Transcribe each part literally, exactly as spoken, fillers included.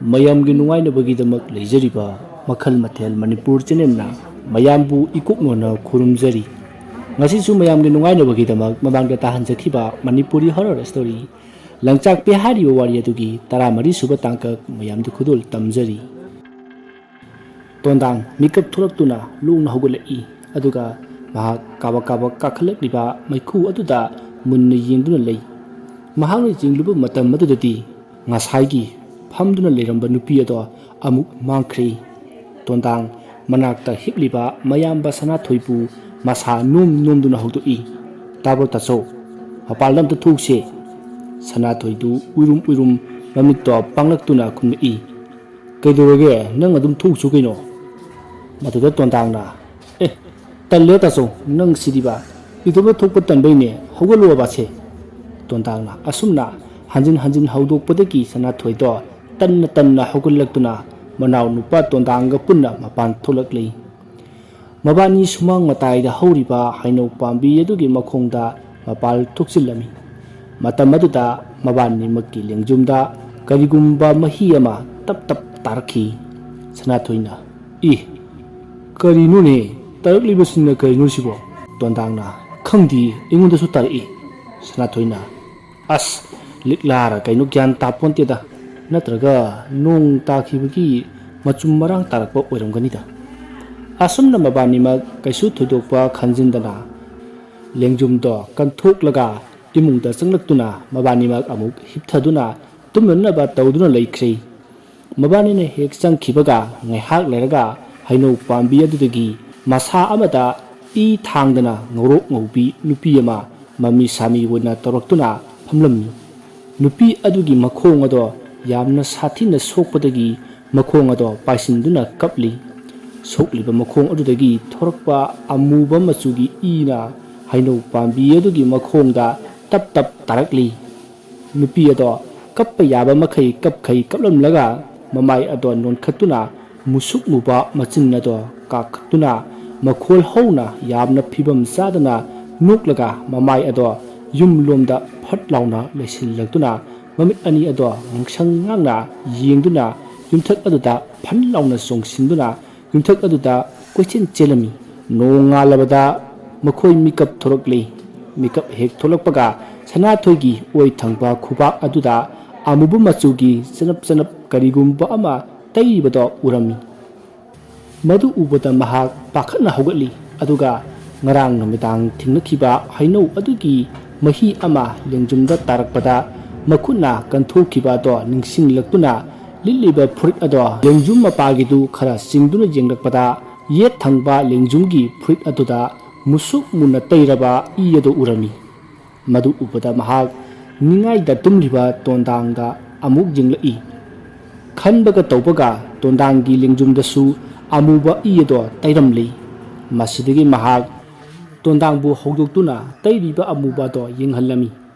ꯃꯌꯥꯝꯒꯤ ꯅꯨꯡꯉꯥꯏꯅꯕꯒꯤꯗꯃꯛ ꯂꯩꯖꯔꯤꯕ ꯃꯈꯜ ꯃꯊꯦꯜ ꯃꯅꯤꯄꯨꯔ ꯆꯦꯅꯦꯜꯅ ꯃꯌꯥꯝꯕꯨ ꯏꯀꯣꯛꯅꯣꯅ ꯈꯨꯔꯨꯝꯖꯔꯤ꯫ ꯉꯁꯤꯁꯨ ꯃꯌꯥꯝꯒꯤ ꯅꯨꯡꯉꯥꯏꯅꯕꯒꯤꯗꯃꯛ ꯃꯃꯥꯡꯗ ꯇꯥꯍꯟꯖꯈꯤꯕ ꯃꯅꯤꯄꯨꯔꯤ ꯍꯣꯔꯔ ꯁ꯭ꯇꯣꯔꯤ ꯂꯪꯆꯥꯛꯄꯤ ꯍꯥꯏꯔꯤꯕ ꯋꯥꯔꯤ ꯑꯗꯨꯒꯤ ꯇꯔꯥꯃꯔꯤ ꯁꯨꯕ ꯇꯥꯡꯀꯛ ꯃꯌꯥꯝꯗ ꯈꯨꯗꯣꯜ ꯇꯝꯖꯔꯤ꯫ ꯇꯣꯟꯗꯥꯡ ꯃꯤꯀꯞ ꯊꯣꯛꯂꯛꯇꯨꯅ ꯂꯣꯡꯅ ꯍꯧꯒꯠꯂꯛꯏ꯫ ꯑꯗꯨꯒ ꯃꯍꯥꯛ ꯀꯥꯕꯛ ꯀꯥꯕꯛ ꯀꯥꯈꯠꯂꯛꯂꯤꯕ ꯃꯩꯈꯨ ꯑꯗꯨꯗ ꯃꯨꯟꯅ ꯌꯦꯡꯗꯨꯅ ꯂꯩ꯫ ꯃꯍꯥꯛꯅ ꯌꯦꯡꯂꯨꯕ ꯃꯇꯝ ꯑꯗꯨꯗꯗꯤ ꯉꯁꯥꯏꯒꯤ ꯐꯝꯗꯨꯅ ꯂꯩꯔꯝꯕ ꯅꯨꯄꯤ ꯑꯗꯣ ꯑꯃꯨꯛ ꯃꯥꯡꯈ꯭ꯔꯦ꯫ ꯇꯣꯟꯗꯥꯡ ꯃꯅꯥꯛꯇ ꯍꯤꯞꯂꯤꯕ ꯃꯌꯥꯝꯕ ꯁꯅꯥꯊꯣꯏꯕꯨ ꯃꯁꯥ ꯅꯣꯝ ꯅꯣꯝꯗꯨꯅ ꯍꯧꯗꯣꯛꯏ꯫ "ꯇꯥꯕ꯭ꯔꯣ ꯇꯥꯆꯧ? ꯃꯄꯥꯟꯗ ꯑꯝꯇ ꯊꯣꯛꯎꯁꯦ꯫" ꯁꯅꯥꯊꯣꯏꯗꯨ ꯎꯏꯔꯨꯝ ꯎꯏꯔꯨꯝ ꯃꯃꯤꯠꯇꯣ ꯄꯥꯡꯂꯛꯇꯨꯅ ꯈꯨꯝꯂꯛꯏ꯫ "ꯀꯩꯗꯧꯔꯒꯦ? ꯅꯪ ꯑꯗꯨꯝ ꯊꯣꯛꯎꯆꯣ ꯀꯩꯅꯣ꯫" ꯃꯗꯨꯗ ꯇꯣꯟꯗꯥꯡꯅ, "ꯑꯦ, ꯇꯜꯂꯦ ꯇꯥꯆꯧ, ꯅꯪ ꯁꯤꯗꯤꯕ꯫ ꯏꯇꯣꯝꯇ ꯊꯣꯛꯄ ꯇꯟꯕꯩꯅꯦ, ꯍꯧꯒꯠꯂꯣꯕꯁꯦ꯫" ꯇꯣꯟꯗꯥꯡꯅ ꯑꯁꯨꯝꯅ ꯍꯟꯖꯤꯟ ꯍꯟꯖꯤꯟ ꯍꯧꯗꯣꯛꯄꯗꯒꯤ ꯁꯅꯥꯊꯣꯏꯗꯣ ꯇꯟꯅ ꯇꯟꯅ ꯍꯧꯒꯠꯂꯛꯇꯨꯅ ꯃꯅꯥꯎ ꯅꯨꯄꯥ ꯇꯣꯟꯗꯥꯡꯒ ꯄꯨꯟꯅ ꯃꯄꯥꯟ ꯊꯣꯛꯂꯛꯂꯤ꯫ ꯃꯕꯥꯅꯤ ꯁꯨꯃꯥꯡ ꯃꯇꯥꯏꯗ ꯍꯧꯔꯤꯕ ꯍꯩꯅꯧ ꯄꯥꯝꯕꯤ ꯑꯗꯨꯒꯤ ꯃꯈꯣꯡꯗ ꯃꯄꯥꯜ ꯊꯣꯛꯆꯤꯜꯂꯝꯃꯤ꯫ ꯃꯇꯝ ꯑꯗꯨꯗ ꯃꯕꯥꯅꯤꯃꯛꯀꯤ ꯂꯦꯡꯖꯨꯝꯗ ꯀꯔꯤꯒꯨꯝꯕ ꯃꯍꯤ ꯑꯃ ꯇꯞ ꯇꯞ ꯇꯥꯔꯛꯈꯤ꯫ ꯁꯅꯥꯊꯣꯏꯅ, "ꯏ, ꯀꯔꯤꯅꯣꯅꯦ? ꯇꯥꯔꯛꯂꯤꯕꯁꯤꯅ ꯀꯔꯤꯅꯣ ꯁꯤꯕꯣ?" ꯇꯣꯟꯗꯥꯡꯅ, "ꯈꯪꯗꯦ, ꯑꯩꯉꯣꯟꯗꯁꯨ ꯇꯥꯔꯛꯏ꯫" ꯁꯅꯥꯊꯣꯏꯅ, "ꯑꯁ, ꯂꯤꯛꯂꯥꯔ ꯀꯩꯅꯣ ꯒ꯭ꯌꯥꯟ ꯇꯥꯄꯣꯟꯇꯦꯗ, ꯅꯠꯇ꯭ꯔꯒ ꯅꯣꯡ ꯇꯥꯈꯤꯕꯒꯤ ꯃꯆꯨꯝ ꯃꯔꯥꯡ ꯇꯥꯔꯛꯄ ꯑꯣꯏꯔꯝꯒꯅꯤꯗ꯫" ꯑꯁꯨꯝꯅ ꯃꯕꯥꯅꯤꯃꯛ ꯀꯩꯁꯨ ꯊꯣꯏꯗꯣꯛꯄ ꯈꯟꯖꯤꯟꯗꯅ ꯂꯦꯡꯖꯨꯝꯗꯣ ꯀꯟꯊꯣꯛꯂꯒ ꯏꯃꯨꯡꯗ ꯆꯪꯂꯛꯇꯨꯅ ꯃꯕꯥꯅꯤꯃꯛ ꯑꯃꯨꯛ ꯍꯤꯞꯊꯗꯨꯅ ꯇꯨꯝꯅꯅꯕ ꯇꯧꯗꯨꯅ ꯂꯩꯈ꯭ꯔꯦ꯫ ꯃꯕꯥꯅꯤꯅ ꯍꯦꯛ ꯆꯪꯈꯤꯕꯒ ꯉꯥꯏꯍꯥꯛ ꯂꯩꯔꯒ ꯍꯩꯅꯧ ꯄꯥꯝꯕꯤ ꯑꯗꯨꯗꯒꯤ ꯃꯁꯥ ꯑꯃꯗ ꯏ ꯊꯥꯡꯗꯅ ꯉꯧꯔꯣꯛ ꯉꯧꯕꯤ ꯅꯨꯄꯤ ꯑꯃ ꯃꯃꯤ ꯁꯥꯃꯤ ꯑꯣꯏꯅ ꯇꯧꯔꯛꯇꯨꯅ ꯐꯝꯂꯝꯃꯤ꯫ ꯅꯨꯄꯤ ꯑꯗꯨꯒꯤ ꯃꯈꯣꯡ ꯑꯗꯣ ꯌꯥꯝꯅ ꯁꯥꯊꯤꯅ ꯁꯣꯛꯄꯗꯒꯤ ꯃꯈꯣꯡ ꯑꯗꯣ ꯄꯥꯏꯁꯤꯟꯗꯨꯅ ꯀꯞꯂꯤ꯫ ꯁꯣꯛꯂꯤꯕ ꯃꯈꯣꯡ ꯑꯗꯨꯗꯒꯤ ꯊꯣꯔꯛꯄ ꯑꯃꯨꯕ ꯃꯆꯨꯒꯤ ꯏꯅ ꯍꯩꯅꯧ ꯄꯥꯝꯕꯤ ꯑꯗꯨꯒꯤ ꯃꯈꯣꯡꯗ ꯇꯞ ꯇꯞ ꯇꯥꯔꯛꯂꯤ꯫ ꯅꯨꯄꯤ ꯑꯗꯣ ꯀꯞꯄ ꯌꯥꯕ ꯃꯈꯩ ꯀꯞꯈꯩ ꯀꯞꯂꯝꯂꯒ ꯃꯃꯥꯏ ꯑꯗꯣ ꯅꯣꯟꯈꯠꯇꯨꯅ ꯃꯨꯁꯨꯛ ꯃꯨꯕ ꯃꯆꯤꯟ ꯑꯗꯣ ꯀꯥꯈꯠꯇꯨꯅ ꯃꯈꯣꯜ ꯍꯧꯅ ꯌꯥꯝꯅ ꯐꯤꯕꯝ ꯆꯥꯗꯅ ꯅꯣꯛꯂꯒ ꯃꯃꯥꯏ ꯑꯗꯣ ꯌꯨꯝꯂꯣꯝꯗ ꯐꯠ ꯂꯥꯎꯅ ꯂꯩꯁꯤꯜꯂꯛꯇꯨꯅ ꯃꯃꯤꯠ ꯑꯅꯤ ꯑꯗꯣ ꯉꯥꯡꯁꯪ ꯉꯥꯡꯅ ꯌꯦꯡꯗꯨꯅ ꯌꯨꯝꯊꯛ ꯑꯗꯨꯗ ꯐꯟ ꯂꯥꯎꯅ ꯆꯣꯡꯁꯤꯟꯗꯨꯅ ꯌꯨꯝꯊꯛ ꯑꯗꯨꯗ ꯀꯣꯏꯆꯦꯟ ꯆꯦꯜꯂꯝꯃꯤ꯫ ꯅꯣꯡꯉꯥꯜꯂꯕꯗ ꯃꯈꯣꯏ ꯃꯤꯀꯞ ꯊꯣꯛꯂꯛꯂꯤ꯫ ꯃꯤꯀꯞ ꯍꯦꯛ ꯊꯣꯛꯂꯛꯄꯒ ꯁꯅꯥꯊꯣꯏꯒꯤ ꯑꯣꯏ ꯊꯪꯕ ꯈꯨꯕꯥꯛ ꯑꯗꯨꯗ ꯑꯃꯨꯕ ꯃꯆꯨꯒꯤ ꯆꯅꯞ ꯆꯅꯞ ꯀꯔꯤꯒꯨꯝꯕ ꯑꯃ ꯇꯩꯔꯤꯕꯗꯣ ꯎꯔꯝꯃꯤ꯫ ꯃꯗꯨ ꯎꯕꯗ ꯃꯍꯥꯛ ꯄꯥꯈꯠꯅ ꯍꯧꯒꯠꯂꯤ, ꯑꯗꯨꯒ ꯉꯔꯥꯡ ꯅꯨꯃꯤꯗꯥꯡ ꯊꯦꯡꯅꯈꯤꯕ ꯍꯩꯅꯧ ꯑꯗꯨꯒꯤ ꯃꯍꯤ ꯑꯃ ꯂꯦꯡꯖꯨꯝꯗ ꯇꯥꯔꯛꯄꯗ ꯃꯈꯨꯠꯅ ꯀꯟꯊꯣꯛꯈꯤꯕ ꯑꯗꯣ ꯅꯤꯡꯁꯤꯡꯂꯛꯇꯨꯅ ꯂꯤꯠꯂꯤꯕ ꯐꯨꯔꯤꯠ ꯑꯗꯣ ꯂꯦꯡꯖꯨꯝ ꯃꯄꯥꯒꯤꯗꯨ ꯈꯔ ꯆꯤꯡꯗꯨꯅ ꯌꯦꯡꯂꯛꯄꯗ ꯌꯦꯠ ꯊꯪꯕ ꯂꯦꯡꯖꯨꯝꯒꯤ ꯐꯨꯔꯤꯠ ꯑꯗꯨꯗ ꯃꯨꯁꯨꯛ ꯃꯨꯅ ꯇꯩꯔꯕ ꯏ ꯑꯗꯨ ꯎꯔꯝꯃꯤ꯫ ꯃꯗꯨ ꯎꯕꯗ ꯃꯍꯥꯛ ꯅꯤꯡꯉꯥꯏꯗ ꯇꯨꯝꯂꯤꯕ ꯇꯣꯟꯗꯥꯡꯗ ꯑꯃꯨꯛ ꯌꯦꯡꯂꯛꯏ꯫ ꯈꯟꯕꯒ ꯇꯧꯕꯒ ꯇꯣꯟꯗꯥꯡꯒꯤ ꯂꯦꯡꯖꯨꯝꯗꯁꯨ ꯑꯃꯨꯕ ꯏ ꯑꯗꯣ ꯇꯩꯔꯝꯂꯤ꯫ ꯃꯁꯤꯗꯒꯤ ꯃꯍꯥꯛ ꯇꯣꯟꯗꯥꯡꯕꯨ ꯍꯧꯗꯣꯛꯇꯨꯅ ꯇꯩꯔꯤꯕ ꯑꯃꯨꯕ ꯑꯗꯣ ꯌꯦꯡꯍꯜꯂꯝꯃꯤ꯫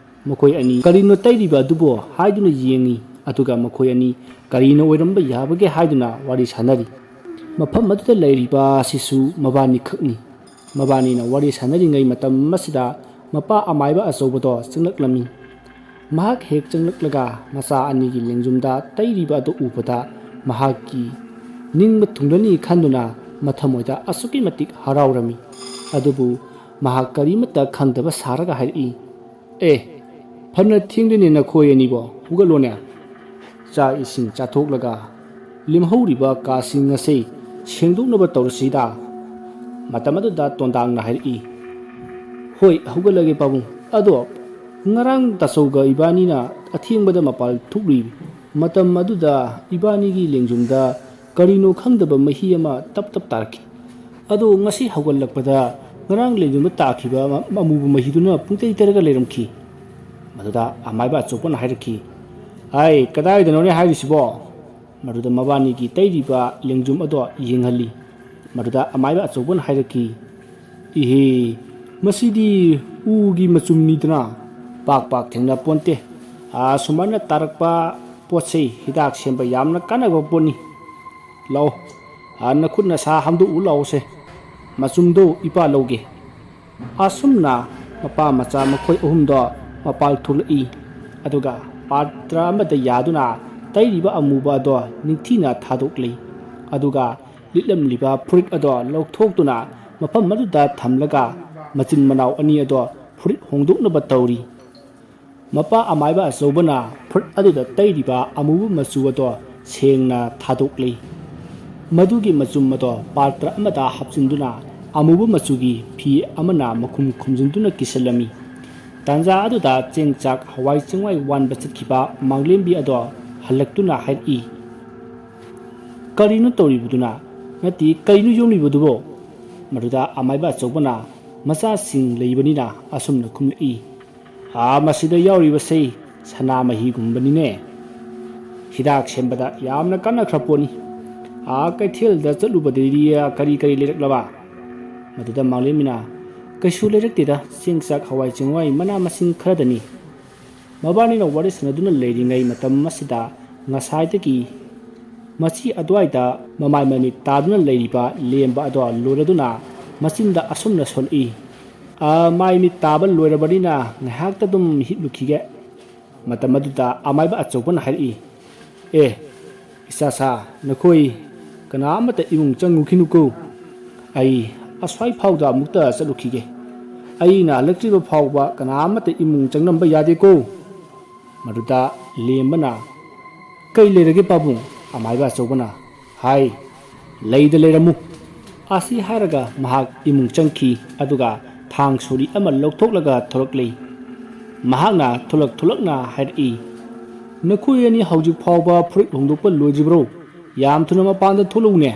ꯃꯈꯣꯏ ꯑꯅꯤ ꯀꯔꯤꯅꯣ ꯇꯩꯔꯤꯕ ꯑꯗꯨꯕꯣ ꯍꯥꯏꯗꯨꯅ ꯌꯦꯡꯉꯤ꯫ ꯑꯗꯨꯒ ꯃꯈꯣꯏ ꯑꯅꯤ ꯀꯔꯤꯅ ꯑꯣꯏꯔꯝꯕ ꯌꯥꯕꯒꯦ ꯍꯥꯏꯗꯨꯅ ꯋꯥꯔꯤ ꯁꯥꯟꯅꯔꯤ꯫ ꯃꯐꯝ ꯑꯗꯨꯗ ꯂꯩꯔꯤꯕ ꯑꯁꯤꯁꯨ ꯃꯕꯥꯅꯤꯈꯛꯅꯤ꯫ ꯃꯕꯥꯅꯤꯅ ꯋꯥꯔꯤ ꯁꯥꯟꯅꯔꯤꯉꯩ ꯃꯇꯝ ꯑꯁꯤꯗ ꯃꯄꯥ ꯑꯃꯥꯏꯕ ꯑꯆꯧꯕꯗꯣ ꯆꯪꯂꯛꯂꯝꯃꯤ꯫ ꯃꯍꯥꯛ ꯍꯦꯛ ꯆꯪꯂꯛꯂꯒ ꯃꯆꯥ ꯑꯅꯤꯒꯤ ꯂꯦꯡꯖꯨꯝꯗ ꯇꯩꯔꯤꯕ ꯑꯗꯨ ꯎꯕꯗ ꯃꯍꯥꯛꯀꯤ ꯅꯤꯡꯕ ꯊꯨꯡꯂꯅꯤ ꯈꯟꯗꯨꯅ ꯃꯊꯃꯣꯏꯗ ꯑꯁꯨꯛꯀꯤ ꯃꯇꯤꯛ ꯍꯔꯥꯎꯔꯝꯃꯤ꯫ ꯑꯗꯨꯕꯨ ꯃꯍꯥꯛ ꯀꯔꯤꯃꯠꯇ ꯈꯪꯗꯕ ꯁꯥꯔꯒ ꯍꯥꯏꯔꯛꯏ, "ꯑꯦ, ꯐꯅ ꯊꯦꯡꯗꯦꯅꯦ ꯅꯈꯣꯏ ꯑꯅꯤꯕꯣ, ꯍꯧꯒꯠꯂꯣꯅꯦ꯫ ꯆꯥꯛ ꯏꯁꯤꯡ ꯆꯥꯊꯣꯛꯂꯒ ꯂꯦꯝꯍꯧꯔꯤꯕ ꯀꯥꯁꯤꯡ ꯑꯁꯤ ꯁꯦꯡꯗꯣꯛꯅꯕ ꯇꯧꯔꯁꯤꯗ꯫" ꯃꯇꯝ ꯑꯗꯨꯗ ꯇꯣꯟꯗꯥꯡꯅ ꯍꯥꯏꯔꯛꯏ, "ꯍꯣꯏ, ꯍꯧꯒꯠꯂꯒꯦ ꯄꯥꯕꯨꯡ꯫ ꯑꯗꯣ ꯉꯔꯥꯡ ꯇꯥꯆꯧꯒ ꯏꯕꯥꯅꯤꯅ ꯑꯊꯦꯡꯕꯗ ꯃꯄꯥꯜ ꯊꯣꯛꯂꯨꯏ꯫ ꯃꯇꯝ ꯑꯗꯨꯗ ꯏꯕꯥꯅꯤꯒꯤ ꯂꯦꯡꯖꯨꯝꯗ ꯀꯔꯤꯅꯣ ꯈꯪꯗꯕ ꯃꯍꯤ ꯑꯃ ꯇꯞ ꯇꯞ ꯇꯥꯔꯛꯈꯤ꯫ ꯑꯗꯣ ꯉꯁꯤ ꯍꯧꯒꯠꯂꯛꯄꯗ ꯉꯔꯥꯡ ꯂꯦꯡꯖꯨꯝꯗ ꯇꯥꯈꯤꯕ ꯑꯃ-, ꯑꯃꯨꯕ ꯃꯍꯤꯗꯨꯅ ꯄꯨꯡꯇꯩ ꯇꯩꯔꯒ ꯂꯩꯔꯝꯈꯤ꯫" ꯃꯗꯨꯗ ꯑꯃꯥꯏꯕ ꯑꯆꯧꯕꯅ ꯍꯥꯏꯔꯛꯈꯤ, "ꯍꯥꯏ, ꯀꯗꯥꯏꯗꯅꯣꯅꯦ ꯍꯥꯏꯔꯤꯁꯤꯕꯣ?" ꯃꯗꯨꯗ ꯃꯕꯥꯅꯤꯒꯤ ꯇꯩꯔꯤꯕ ꯂꯦꯡꯖꯨꯝ ꯑꯗꯣ ꯌꯦꯡꯍꯜꯂꯤ꯫ ꯃꯗꯨꯗ ꯑꯃꯥꯏꯕ ꯑꯆꯧꯕꯅ ꯍꯥꯏꯔꯛꯈꯤ, "ꯏꯍꯦ, ꯃꯁꯤꯗꯤ ꯎꯒꯤ ꯃꯆꯨꯝꯅꯤꯗꯅ, ꯄꯥꯛ ꯄꯥꯛ ꯊꯦꯡꯅ ꯄꯣꯟꯇꯦ꯫ ꯑꯁꯨꯃꯥꯏꯅ ꯇꯥꯔꯛꯄ ꯄꯣꯠꯁꯤ ꯍꯤꯗꯥꯛ ꯁꯦꯝꯕ ꯌꯥꯝꯅ ꯀꯥꯟꯅꯕ ꯄꯣꯠꯅꯤ꯫ ꯂꯥꯛꯑꯣ, ꯑ, ꯅꯈꯨꯠ ꯅꯁꯥ ꯍꯥꯝꯗꯣꯛꯎ ꯂꯥꯛꯑꯣꯁꯦ꯫ ꯃꯆꯨꯝꯗꯣ ꯏꯄꯥ ꯂꯧꯒꯦ꯫" ꯑꯁꯨꯝꯅ ꯃꯄꯥ ꯃꯆꯥ ꯃꯈꯣꯏ ꯑꯍꯨꯝꯗꯣ ꯃꯄꯥꯜ ꯊꯣꯛꯂꯛꯏ꯫ ꯑꯗꯨꯒ ꯄꯥꯇ꯭ꯔ ꯑꯃꯗ ꯌꯥꯗꯨꯅ ꯇꯩꯔꯤꯕ ꯑꯃꯨꯕ ꯑꯗꯣ ꯅꯤꯡꯊꯤꯅ ꯊꯥꯗꯣꯛꯂꯤ꯫ ꯑꯗꯨꯒ ꯂꯤꯠꯂꯝꯂꯤꯕ ꯐꯨꯔꯤꯠ ꯑꯗꯣ ꯂꯧꯊꯣꯛꯇꯨꯅ ꯃꯐꯝ ꯑꯗꯨꯗ ꯊꯝꯂꯒ ꯃꯆꯤꯟ ꯃꯅꯥꯎ ꯑꯅꯤ ꯑꯗꯣ ꯐꯨꯔꯤꯠ ꯍꯣꯡꯗꯣꯛꯅꯕ ꯇꯧꯔꯤ꯫ ꯃꯄꯥ ꯑꯃꯥꯏꯕ ꯑꯆꯧꯕꯅ ꯐꯨꯔꯤꯠ ꯑꯗꯨꯗ ꯇꯩꯔꯤꯕ ꯑꯃꯨꯕ ꯃꯆꯨ ꯑꯗꯣ ꯁꯦꯡꯅ ꯊꯥꯗꯣꯛꯂꯤ꯫ ꯃꯗꯨꯒꯤ ꯃꯆꯨꯝ ꯑꯗꯣ ꯄꯥꯇ꯭ꯔ ꯑꯃꯗ ꯍꯥꯞꯆꯤꯟꯗꯨꯅ ꯑꯃꯨꯕ ꯃꯆꯨꯒꯤ ꯐꯤ ꯑꯃꯅ ꯃꯈꯨꯝ ꯈꯨꯝꯖꯤꯟꯗꯨꯅ ꯀꯤꯁꯜꯂꯝꯃꯤ꯫ ꯇꯥꯟꯖꯥ ꯑꯗꯨꯗ ꯆꯦꯡ ꯆꯥꯛ ꯍꯋꯥꯏ ꯆꯦꯡꯋꯥꯏ ꯋꯥꯟꯕ ꯆꯠꯈꯤꯕ ꯃꯥꯡꯂꯦꯝꯕꯤ ꯑꯗꯣ ꯍꯜꯂꯛꯇꯨꯅ ꯍꯥꯏꯔꯛꯏ, "ꯀꯔꯤꯅꯣ ꯇꯧꯔꯤꯕꯗꯨꯅ? ꯅꯠꯇꯦ, ꯀꯔꯤꯅꯣ ꯌꯣꯝꯂꯤꯕꯗꯨꯕꯣ?" ꯃꯗꯨꯗ ꯑꯃꯥꯏꯕ ꯑꯆꯧꯕꯅ ꯃꯆꯥꯁꯤꯡ ꯂꯩꯕꯅꯤꯅ ꯑꯁꯨꯝꯅ ꯈꯨꯝꯂꯛꯏ, "ꯑꯥ, ꯃꯁꯤꯗ ꯌꯥꯎꯔꯤꯕꯁꯤ ꯁꯅꯥ ꯃꯍꯤꯒꯨꯝꯕꯅꯤꯅꯦ꯫ ꯍꯤꯗꯥꯛ ꯁꯦꯝꯕꯗ ꯌꯥꯝꯅ ꯀꯥꯟꯅꯈ꯭ꯔ ꯄꯣꯠꯅꯤ꯫ ꯑꯥ, ꯀꯩꯊꯦꯜꯗ ꯆꯠꯂꯨꯕꯗꯗꯤ ꯀꯔꯤ ꯀꯔꯤ ꯂꯩꯔꯛꯂꯕ?" ꯃꯗꯨꯗ ꯃꯥꯡꯂꯦꯝꯕꯤꯅ, "ꯀꯩꯁꯨ ꯂꯩꯔꯛꯇꯦꯗ, ꯆꯦꯡ ꯆꯥꯛ ꯍꯋꯥꯏ ꯆꯦꯡꯋꯥꯏ ꯃꯅꯥ ꯃꯁꯤꯡ ꯈꯔꯗꯅꯤ꯫" ꯃꯕꯥꯅꯤꯅ ꯋꯥꯔꯤ ꯁꯥꯟꯅꯗꯨꯅ ꯂꯩꯔꯤꯉꯩ ꯃꯇꯝ ꯑꯁꯤꯗ ꯉꯁꯥꯏꯗꯒꯤ ꯃꯆꯤ ꯑꯗꯨꯋꯥꯏꯗ ꯃꯃꯥꯏ ꯃꯃꯤꯠ ꯇꯥꯗꯨꯅ ꯂꯩꯔꯤꯕ ꯂꯦꯝꯕ ꯑꯗꯣ ꯂꯣꯏꯔꯗꯨꯅ ꯃꯆꯤꯟꯗ ꯑꯁꯨꯝꯅ ꯁꯣꯜꯂꯛꯏ, "ꯑ, ꯃꯥꯏ ꯃꯤꯠ ꯇꯥꯕ ꯂꯣꯏꯔꯕꯅꯤꯅ ꯉꯥꯏꯍꯥꯛꯇ ꯑꯗꯨꯝ ꯍꯤꯞꯂꯨꯈꯤꯒꯦ꯫" ꯃꯇꯝ ꯑꯗꯨꯗ ꯑꯃꯥꯏꯕ ꯑꯆꯧꯕꯅ ꯍꯥꯏꯔꯛꯏ, "ꯑꯦ, ꯏꯆꯥ ꯁꯥ, ꯅꯈꯣꯏ ꯀꯅꯥ ꯑꯃꯠꯇ ꯏꯃꯨꯡ ꯆꯪꯉꯨꯈꯤꯅꯨꯀꯣ꯫ ꯑꯩ ꯑꯁ꯭ꯋꯥꯏ ꯐꯥꯎꯗ ꯑꯃꯨꯛꯇ ꯆꯠꯂꯨꯈꯤꯒꯦ꯫ ꯑꯩꯅ ꯍꯜꯂꯛꯇ꯭ꯔꯤꯕ ꯐꯥꯎꯕ ꯀꯅꯥ ꯑꯃꯠꯇ ꯏꯃꯨꯡ ꯆꯪꯂꯝꯕ ꯌꯥꯗꯦꯀꯣ꯫" ꯃꯗꯨꯗ ꯂꯦꯝꯕꯅ, "ꯀꯩ ꯂꯩꯔꯒꯦ ꯄꯥꯕꯨꯡ?" ꯑꯃꯥꯏꯕ ꯑꯆꯧꯕꯅ ꯍꯥꯏ, "ꯂꯩꯗ ꯂꯩꯔꯝꯃꯨ꯫" ꯑꯁꯤ ꯍꯥꯏꯔꯒ ꯃꯍꯥꯛ ꯏꯃꯨꯡ ꯆꯪꯈꯤ꯫ ꯑꯗꯨꯒ ꯊꯥꯡ ꯁꯣꯔꯤ ꯑꯃ ꯂꯧꯊꯣꯛꯂꯒ ꯊꯣꯔꯛꯂꯤ꯫ ꯃꯍꯥꯛꯅ ꯊꯣꯂꯛ ꯊꯣꯂꯛꯅ ꯍꯥꯏꯔꯛꯏ, "ꯅꯈꯣꯏ ꯑꯅꯤ ꯍꯧꯖꯤꯛ ꯐꯥꯎꯕ ꯐꯨꯔꯤꯠ ꯍꯣꯡꯗꯣꯛꯄ ꯂꯣꯏꯗ꯭ꯔꯤꯕ꯭ꯔꯣ? ꯌꯥꯝ ꯊꯨꯅ ꯃꯄꯥꯟꯗ ꯊꯣꯛꯂꯛꯎꯅꯦ꯫"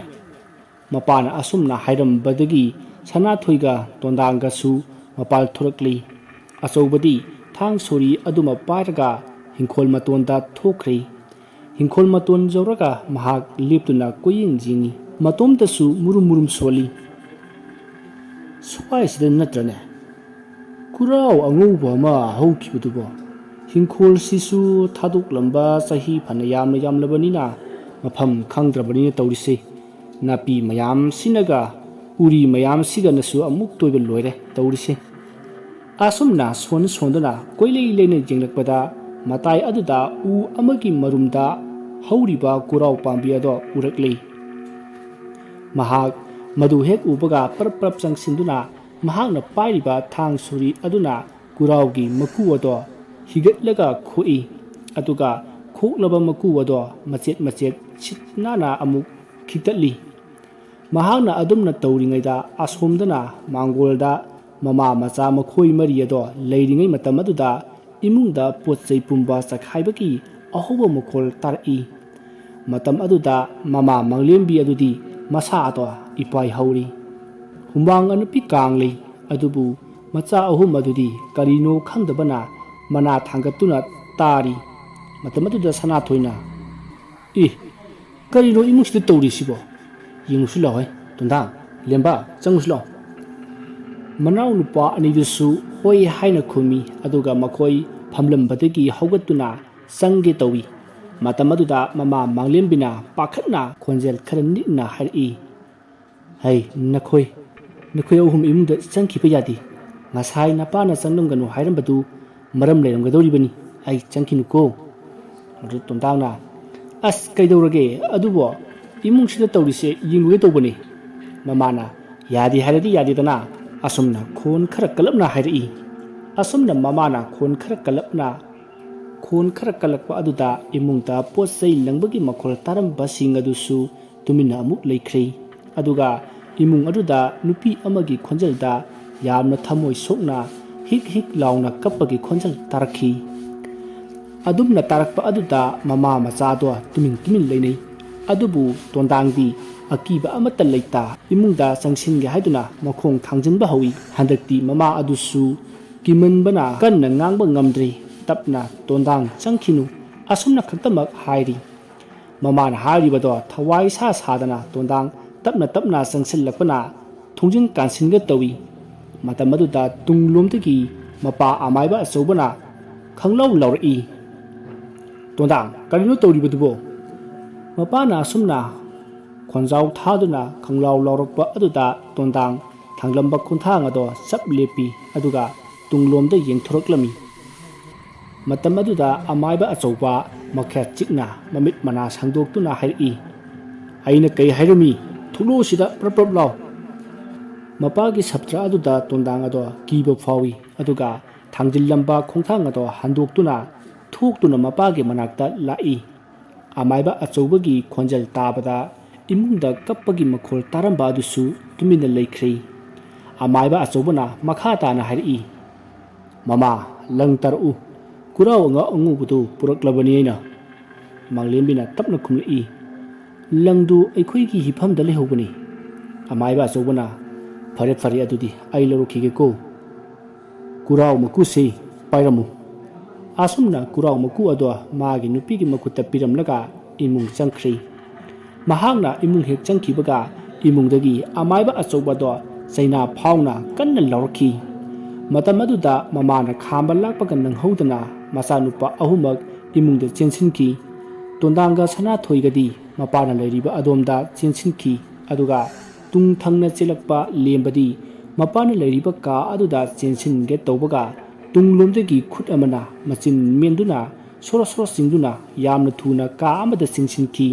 ꯃꯄꯥꯅ ꯑꯁꯨꯝꯅ ꯍꯥꯏꯔꯝꯕꯗꯒꯤ ꯁꯅꯥꯊꯣꯏꯒ ꯇꯣꯟꯗꯥꯡꯒꯁꯨ ꯃꯄꯥꯜ ꯊꯣꯔꯛꯂꯤ꯫ ꯑꯆꯧꯕꯗꯤ ꯊꯥꯡ ꯁꯣꯔꯤ ꯑꯗꯨꯃ ꯄꯥꯏꯔꯒ ꯍꯤꯡꯈꯣꯜ ꯃꯇꯣꯟꯗ ꯊꯣꯛꯈ꯭ꯔꯦ꯫ ꯍꯤꯡꯈꯣꯜ ꯃꯇꯣꯟ ꯌꯧꯔꯒ ꯃꯍꯥꯛ ꯂꯦꯞꯇꯨꯅ ꯀꯣꯏꯌꯦꯡ ꯌꯦꯡꯉꯤ꯫ ꯃꯇꯣꯝꯇꯁꯨ ꯃꯨꯔꯨꯝ ꯃꯨꯔꯨꯝ ꯁꯣꯜꯂꯤ꯫ "ꯁ꯭ꯋꯥꯏꯁꯤꯗ ꯅꯠꯇ꯭ꯔꯅꯦ ꯈꯨꯔꯥꯎ ꯑꯉꯧꯕ ꯑꯃ ꯍꯧꯈꯤꯕꯗꯨꯕꯣ? ꯍꯤꯡꯈꯣꯜꯁꯤꯁꯨ ꯊꯥꯗꯣꯛꯂꯝꯕ ꯆꯍꯤ ꯐꯅ ꯌꯥꯝꯅ ꯌꯥꯝꯂꯕꯅꯤꯅ ꯃꯐꯝ ꯈꯪꯗ꯭ꯔꯕꯅꯤꯅ ꯇꯧꯔꯤꯁꯦ꯫ ꯅꯥꯄꯤ ꯃꯌꯥꯝꯁꯤꯅꯒ ꯎꯔꯤ ꯃꯌꯥꯝꯁꯤꯒꯅꯁꯨ ꯑꯃꯨꯛ ꯇꯣꯏꯕ ꯂꯣꯏꯔꯦ ꯇꯧꯔꯤꯁꯦ꯫" ꯑꯁꯨꯝꯅ ꯁꯣꯟ ꯁꯣꯟꯗꯨꯅ ꯀꯣꯏꯂꯩ ꯂꯩꯅ ꯌꯦꯡꯂꯛꯄꯗ ꯃꯇꯥꯏ ꯑꯗꯨꯗ ꯎ ꯑꯃꯒꯤ ꯃꯔꯨꯝꯗ ꯍꯧꯔꯤꯕ ꯀꯨꯔꯥꯎ ꯄꯥꯝꯕꯤ ꯑꯗꯣ ꯎꯔꯛꯂꯤ꯫ ꯃꯍꯥꯛ ꯃꯗꯨ ꯍꯦꯛ ꯎꯕꯒ ꯄꯔꯞ ꯄꯔꯞ ꯆꯪꯁꯤꯟꯗꯨꯅ ꯃꯍꯥꯛꯅ ꯄꯥꯏꯔꯤꯕ ꯊꯥꯡ ꯁꯣꯔꯤ ꯑꯗꯨꯅ ꯀꯨꯔꯥꯎꯒꯤ ꯃꯀꯨ ꯑꯗꯣ ꯍꯤꯒꯠꯂꯒ ꯈꯣꯛꯏ꯫ ꯑꯗꯨꯒ ꯈꯣꯛꯂꯕ ꯃꯀꯨ ꯑꯗꯣ ꯃꯆꯦꯠ ꯃꯆꯦꯠ ꯁꯤꯠ ꯅꯥꯟꯅ ꯑꯃꯨꯛ ꯈꯤꯛꯇꯠꯂꯤ꯫ ꯃꯍꯥꯛꯅ ꯑꯗꯨꯝꯅ ꯇꯧꯔꯤꯉꯩꯗ ꯑꯁꯣꯝꯗꯅ ꯃꯥꯡꯒꯣꯜꯗ ꯃꯃꯥ ꯃꯆꯥ ꯃꯈꯣꯏ ꯃꯔꯤ ꯑꯗꯣ ꯂꯩꯔꯤꯉꯩ ꯃꯇꯝ ꯑꯗꯨꯗ ꯏꯃꯨꯡꯗ ꯄꯣꯠ ꯆꯩ ꯄꯨꯝꯕ ꯆꯈꯥꯏꯕꯒꯤ ꯑꯍꯧꯕ ꯃꯈꯣꯜ ꯇꯥꯔꯛꯏ꯫ ꯃꯇꯝ ꯑꯗꯨꯗ ꯃꯃꯥ ꯃꯪꯂꯦꯝꯕꯤ ꯑꯗꯨꯗꯤ ꯃꯁꯥ ꯑꯗꯣ ꯏꯄꯥꯏ ꯍꯧꯔꯤ꯫ ꯍꯨꯃꯥꯡ ꯑꯅꯞꯄꯤ ꯀꯥꯡꯂꯤ꯫ ꯑꯗꯨꯕꯨ ꯃꯆꯥ ꯑꯍꯨꯝ ꯑꯗꯨꯗꯤ ꯀꯔꯤꯅꯣ ꯈꯪꯗꯕꯅ ꯃꯅꯥ ꯊꯥꯡꯒꯠꯇꯨꯅ ꯇꯥꯔꯤ꯫ ꯃꯇꯝ ꯑꯗꯨꯗ ꯁꯅꯥꯊꯣꯏꯅ, "ꯏ, ꯀꯔꯤꯅꯣ ꯏꯃꯨꯡꯁꯤꯗ ꯇꯧꯔꯤꯁꯤꯕꯣ? ꯌꯦꯡꯉꯨꯁꯤ ꯂꯥꯎꯍꯦ, ꯇꯣꯟꯗꯥ, ꯂꯦꯝꯕ, ꯆꯪꯉꯨꯁꯤ ꯂꯥꯎ꯫" ꯃꯅꯥꯎꯅꯨꯄꯥ ꯑꯅꯤꯗꯨꯁꯨ ꯍꯣꯏ ꯍꯥꯏꯅ ꯈꯨꯝꯃꯤ꯫ ꯑꯗꯨꯒ ꯃꯈꯣꯏ ꯐꯝꯂꯝꯕꯗꯒꯤ ꯍꯧꯒꯠꯇꯨꯅ ꯆꯪꯒꯦ ꯇꯧꯏ꯫ ꯃꯇꯝ ꯑꯗꯨꯗ ꯃꯃꯥ ꯃꯪꯂꯦꯝꯕꯤꯅ ꯄꯥꯈꯠꯅ ꯈꯣꯟꯖꯦꯜ ꯈꯔ ꯅꯤꯛꯅ ꯍꯥꯏꯔꯛꯏ, "ꯍꯩ, ꯅꯈꯣꯏ, ꯅꯈꯣꯏ ꯑꯍꯨꯝ ꯏꯃꯨꯡꯗ ꯆꯪꯈꯤꯕ ꯌꯥꯗꯦ꯫ ꯉꯁꯥꯏ ꯅꯄꯥꯅ ꯆꯪꯂꯝꯒꯅꯨ ꯍꯥꯏꯔꯝꯕꯗꯨ ꯃꯔꯝ ꯂꯩꯔꯝꯒꯗꯧꯔꯤꯕꯅꯤ꯫ ꯑꯩ ꯆꯪꯈꯤꯅꯨꯀꯣ꯫" ꯑꯗꯨ ꯇꯣꯟꯗꯥꯡꯅ, "ꯑꯁ, ꯀꯩꯗꯧꯔꯒꯦ? ꯑꯗꯨꯕꯨ ꯏꯃꯨꯡꯁꯤꯗ ꯇꯧꯔꯤꯁꯦ ꯌꯦꯡꯂꯨꯒꯦ ꯇꯧꯕꯅꯤ꯫" ꯃꯃꯥꯅ, "ꯌꯥꯗꯦ ꯍꯥꯏꯔꯗꯤ ꯌꯥꯗꯦꯗꯅ꯫" ꯑꯁꯨꯝꯅ ꯈꯣꯟ ꯈꯔ ꯀꯜꯂꯞꯅ ꯍꯥꯏꯔꯛꯏ꯫ ꯑꯁꯨꯝꯅ ꯃꯃꯥꯅ ꯈꯣꯟ ꯈꯔ ꯀꯜꯂꯞꯅ, ꯈꯣꯟ ꯈꯔ ꯀꯜꯂꯛꯄ ꯑꯗꯨꯗ ꯏꯃꯨꯡꯗ ꯄꯣꯠ ꯆꯩ ꯂꯪꯕꯒꯤ ꯃꯈꯣꯜ ꯇꯥꯔꯝꯕꯁꯤꯡ ꯑꯗꯨꯁꯨ ꯇꯨꯃꯤꯟꯅ ꯑꯃꯨꯛ ꯂꯩꯈ꯭ꯔꯦ꯫ ꯑꯗꯨꯒ ꯏꯃꯨꯡ ꯑꯗꯨꯗ ꯅꯨꯄꯤ ꯑꯃꯒꯤ ꯈꯣꯟꯖꯦꯜꯗ ꯌꯥꯝꯅ ꯊꯃꯣꯏ ꯁꯣꯛꯅ ꯍꯤꯛ ꯍꯤꯛ ꯂꯥꯎꯅ ꯀꯞꯄꯒꯤ ꯈꯣꯟꯖꯦꯜ ꯇꯥꯔꯛꯈꯤ꯫ ꯑꯗꯨꯝꯅ ꯇꯥꯔꯛꯄ ꯑꯗꯨꯗ ꯃꯃꯥ ꯃꯆꯥꯗꯣ ꯇꯨꯃꯤꯟ ꯇꯨꯃꯤꯟ ꯂꯩꯅꯩ꯫ ꯑꯗꯨꯕꯨ ꯇꯣꯟꯗꯥꯡꯗꯤ ꯑꯀꯤꯕ ꯑꯃꯠꯇ ꯂꯩꯇ ꯏꯃꯨꯡꯗ ꯆꯪꯁꯤꯟꯒꯦ ꯍꯥꯏꯗꯨꯅ ꯃꯈꯣꯡ ꯊꯥꯡꯖꯤꯟꯕ ꯍꯧꯏ꯫ ꯍꯟꯗꯛꯇꯤ ꯃꯃꯥ ꯑꯗꯨꯁꯨ ꯀꯤꯃꯟꯕꯅ ꯀꯟꯅ ꯉꯥꯡꯕ ꯉꯝꯗ꯭ꯔꯦ꯫ ꯇꯞꯅ "ꯇꯣꯟꯗꯥꯡ, ꯆꯪꯈꯤꯅꯨ," ꯑꯁꯨꯝꯅ ꯈꯛꯇꯃꯛ ꯍꯥꯏꯔꯤ꯫ ꯃꯃꯥꯅ ꯍꯥꯏꯔꯤꯕꯗꯣ ꯊꯋꯥꯏ ꯁꯥ ꯁꯥꯗꯅ ꯇꯣꯟꯗꯥꯡ ꯇꯞꯅ ꯇꯞꯅ ꯆꯪꯁꯤꯜꯂꯛꯄꯅ ꯊꯣꯡꯖꯤꯟ ꯀꯥꯟꯁꯤꯟꯒ ꯇꯧꯏ꯫ ꯃꯇꯝ ꯑꯗꯨꯗ ꯇꯨꯡꯂꯣꯝꯗꯒꯤ ꯃꯄꯥ ꯑꯃꯥꯏꯕ ꯑꯆꯧꯕꯅ ꯈꯪꯂꯥꯎ ꯂꯥꯎꯔꯛꯏ, "ꯇꯣꯟꯗꯥꯡ, ꯀꯔꯤꯅꯣ ꯇꯧꯔꯤꯕꯗꯨꯕꯣ?" ꯃꯄꯥꯅ ꯑꯁꯨꯝꯅ ꯈꯣꯟꯖꯥꯎ ꯊꯥꯗꯨꯅ ꯈꯪꯂꯥꯎ ꯂꯥꯎꯔꯛꯄ ꯑꯗꯨꯗ ꯇꯣꯟꯗꯥꯡ ꯊꯥꯡꯂꯝꯕ ꯈꯣꯡꯊꯥꯡ ꯑꯗꯣ ꯆꯞ ꯂꯦꯞꯄꯤ, ꯑꯗꯨꯒ ꯇꯨꯡꯂꯣꯝꯗ ꯌꯦꯡꯊꯣꯔꯛꯂꯝꯃꯤ꯫ ꯃꯇꯝ ꯑꯗꯨꯗ ꯑꯃꯥꯏꯕ ꯑꯆꯧꯕ ꯃꯈ꯭ꯌꯥꯠ ꯆꯤꯛꯅ ꯃꯃꯤꯠ ꯃꯅꯥ ꯁꯥꯡꯗꯣꯛꯇꯨꯅ ꯍꯥꯏꯔꯛꯏ, "ꯑꯩꯅ ꯀꯩ ꯍꯥꯏꯔꯝꯃꯤ? ꯊꯣꯛꯂꯛꯑꯣ ꯁꯤꯗ, ꯄ꯭ꯔꯞ ꯄ꯭ꯔꯞ ꯂꯥꯎ!" ꯃꯄꯥꯒꯤ ꯁꯞꯇ꯭ꯔ ꯑꯗꯨꯗ ꯇꯣꯟꯗꯥꯡ ꯑꯗꯣ ꯀꯤꯕ ꯐꯥꯎꯏ, ꯑꯗꯨꯒ ꯊꯥꯡꯖꯤꯜꯂꯝꯕ ꯈꯣꯡꯊꯥꯡ ꯑꯗꯣ ꯍꯟꯗꯣꯛꯇꯨꯅ ꯊꯣꯛꯇꯨꯅ ꯃꯄꯥꯒꯤ ꯃꯅꯥꯛꯇ ꯂꯥꯛꯏ꯫ ꯑꯃꯥꯏꯕ ꯑꯆꯧꯕꯒꯤ ꯈꯣꯟꯖꯦꯜ ꯇꯥꯕꯗ ꯏꯃꯨꯡꯗ ꯀꯞꯄꯒꯤ ꯃꯈꯣꯜ ꯇꯥꯔꯝꯕ ꯑꯗꯨꯁꯨ ꯇꯨꯃꯤꯟꯅ ꯂꯩꯈ꯭ꯔꯦ꯫ ꯑꯃꯥꯏꯕ ꯑꯆꯧꯕꯅ ꯃꯈꯥ ꯇꯥꯅ ꯍꯥꯏꯔꯛꯏ, "ꯃꯃꯥ, ꯂꯪ ꯇꯥꯔꯛꯎ, ꯀꯨꯔꯥꯎ ꯑꯉ-, ꯑꯉꯧꯕꯗꯨ ꯄꯨꯔꯛꯂꯕꯅꯤ ꯑꯩꯅ꯫" ꯃꯥꯡꯂꯦꯝꯕꯤꯅ ꯇꯞꯅ ꯈꯨꯝꯂꯛꯏ, "ꯂꯪꯗꯨ ꯑꯩꯈꯣꯏꯒꯤ ꯍꯤꯐꯝꯗ ꯂꯩꯍꯧꯕꯅꯤ꯫" ꯑꯃꯥꯏꯕ ꯑꯆꯧꯕꯅ, "ꯐꯔꯦ ꯐꯔꯦ, ꯑꯗꯨꯗꯤ ꯑꯩ ꯂꯧꯔꯛꯈꯤꯒꯦꯀꯣ꯫ ꯀꯨꯔꯥꯎ ꯃꯀꯨꯁꯤ ꯄꯥꯏꯔꯝꯃꯨ꯫" ꯑꯁꯨꯝꯅ ꯀꯨꯔꯥꯎ ꯃꯀꯨ ꯑꯗꯣ ꯃꯥꯒꯤ ꯅꯨꯄꯤꯒꯤ ꯃꯈꯨꯠꯇ ꯄꯤꯔꯝꯂꯒ ꯏꯃꯨꯡ ꯆꯪꯈ꯭ꯔꯦ꯫ ꯃꯍꯥꯛꯅ ꯏꯃꯨꯡ ꯍꯦꯛ ꯆꯪꯈꯤꯕꯒ ꯏꯃꯨꯡꯗꯒꯤ ꯑꯃꯥꯏꯕ ꯑꯆꯧꯕꯗꯣ ꯆꯩꯅꯥ ꯐꯥꯎꯅ ꯀꯟꯅ ꯂꯥꯎꯔꯛꯈꯤ꯫ ꯃꯇꯝ ꯑꯗꯨꯗ ꯃꯃꯥꯅ ꯈꯥꯝꯕ ꯂꯥꯛꯄꯒ ꯅꯪꯍꯧꯗꯅ ꯃꯆꯥꯅꯨꯄꯥ ꯑꯍꯨꯝꯃꯛ ꯏꯃꯨꯡꯗ ꯆꯦꯟꯁꯤꯟꯈꯤ꯫ ꯇꯣꯟꯗꯥꯡꯒ ꯁꯅꯥꯊꯣꯏꯒꯗꯤ ꯃꯄꯥꯅ ꯂꯩꯔꯤꯕ ꯑꯗꯣꯝꯗ ꯆꯦꯟꯁꯤꯟꯈꯤ꯫ ꯑꯗꯨꯒ ꯇꯨꯡ ꯊꯪꯅ ꯆꯦꯜꯂꯛꯄ ꯂꯦꯝꯕꯗꯤ ꯃꯄꯥꯅ ꯂꯩꯔꯤꯕ ꯀꯥ ꯑꯗꯨꯗ ꯆꯦꯟꯁꯤꯟꯒꯦ ꯇꯧꯕꯒ ꯇꯨꯡꯂꯣꯝꯗꯒꯤ ꯈꯨꯠ ꯑꯃꯅ ꯃꯆꯤꯟ ꯃꯦꯟꯗꯨꯅ ꯁꯣꯔꯣ ꯁꯣꯔꯣ ꯆꯤꯡꯗꯨꯅ ꯌꯥꯝꯅ ꯊꯨꯅ ꯀꯥ ꯑꯃꯗ ꯆꯦꯟꯁꯤꯟꯈꯤ꯫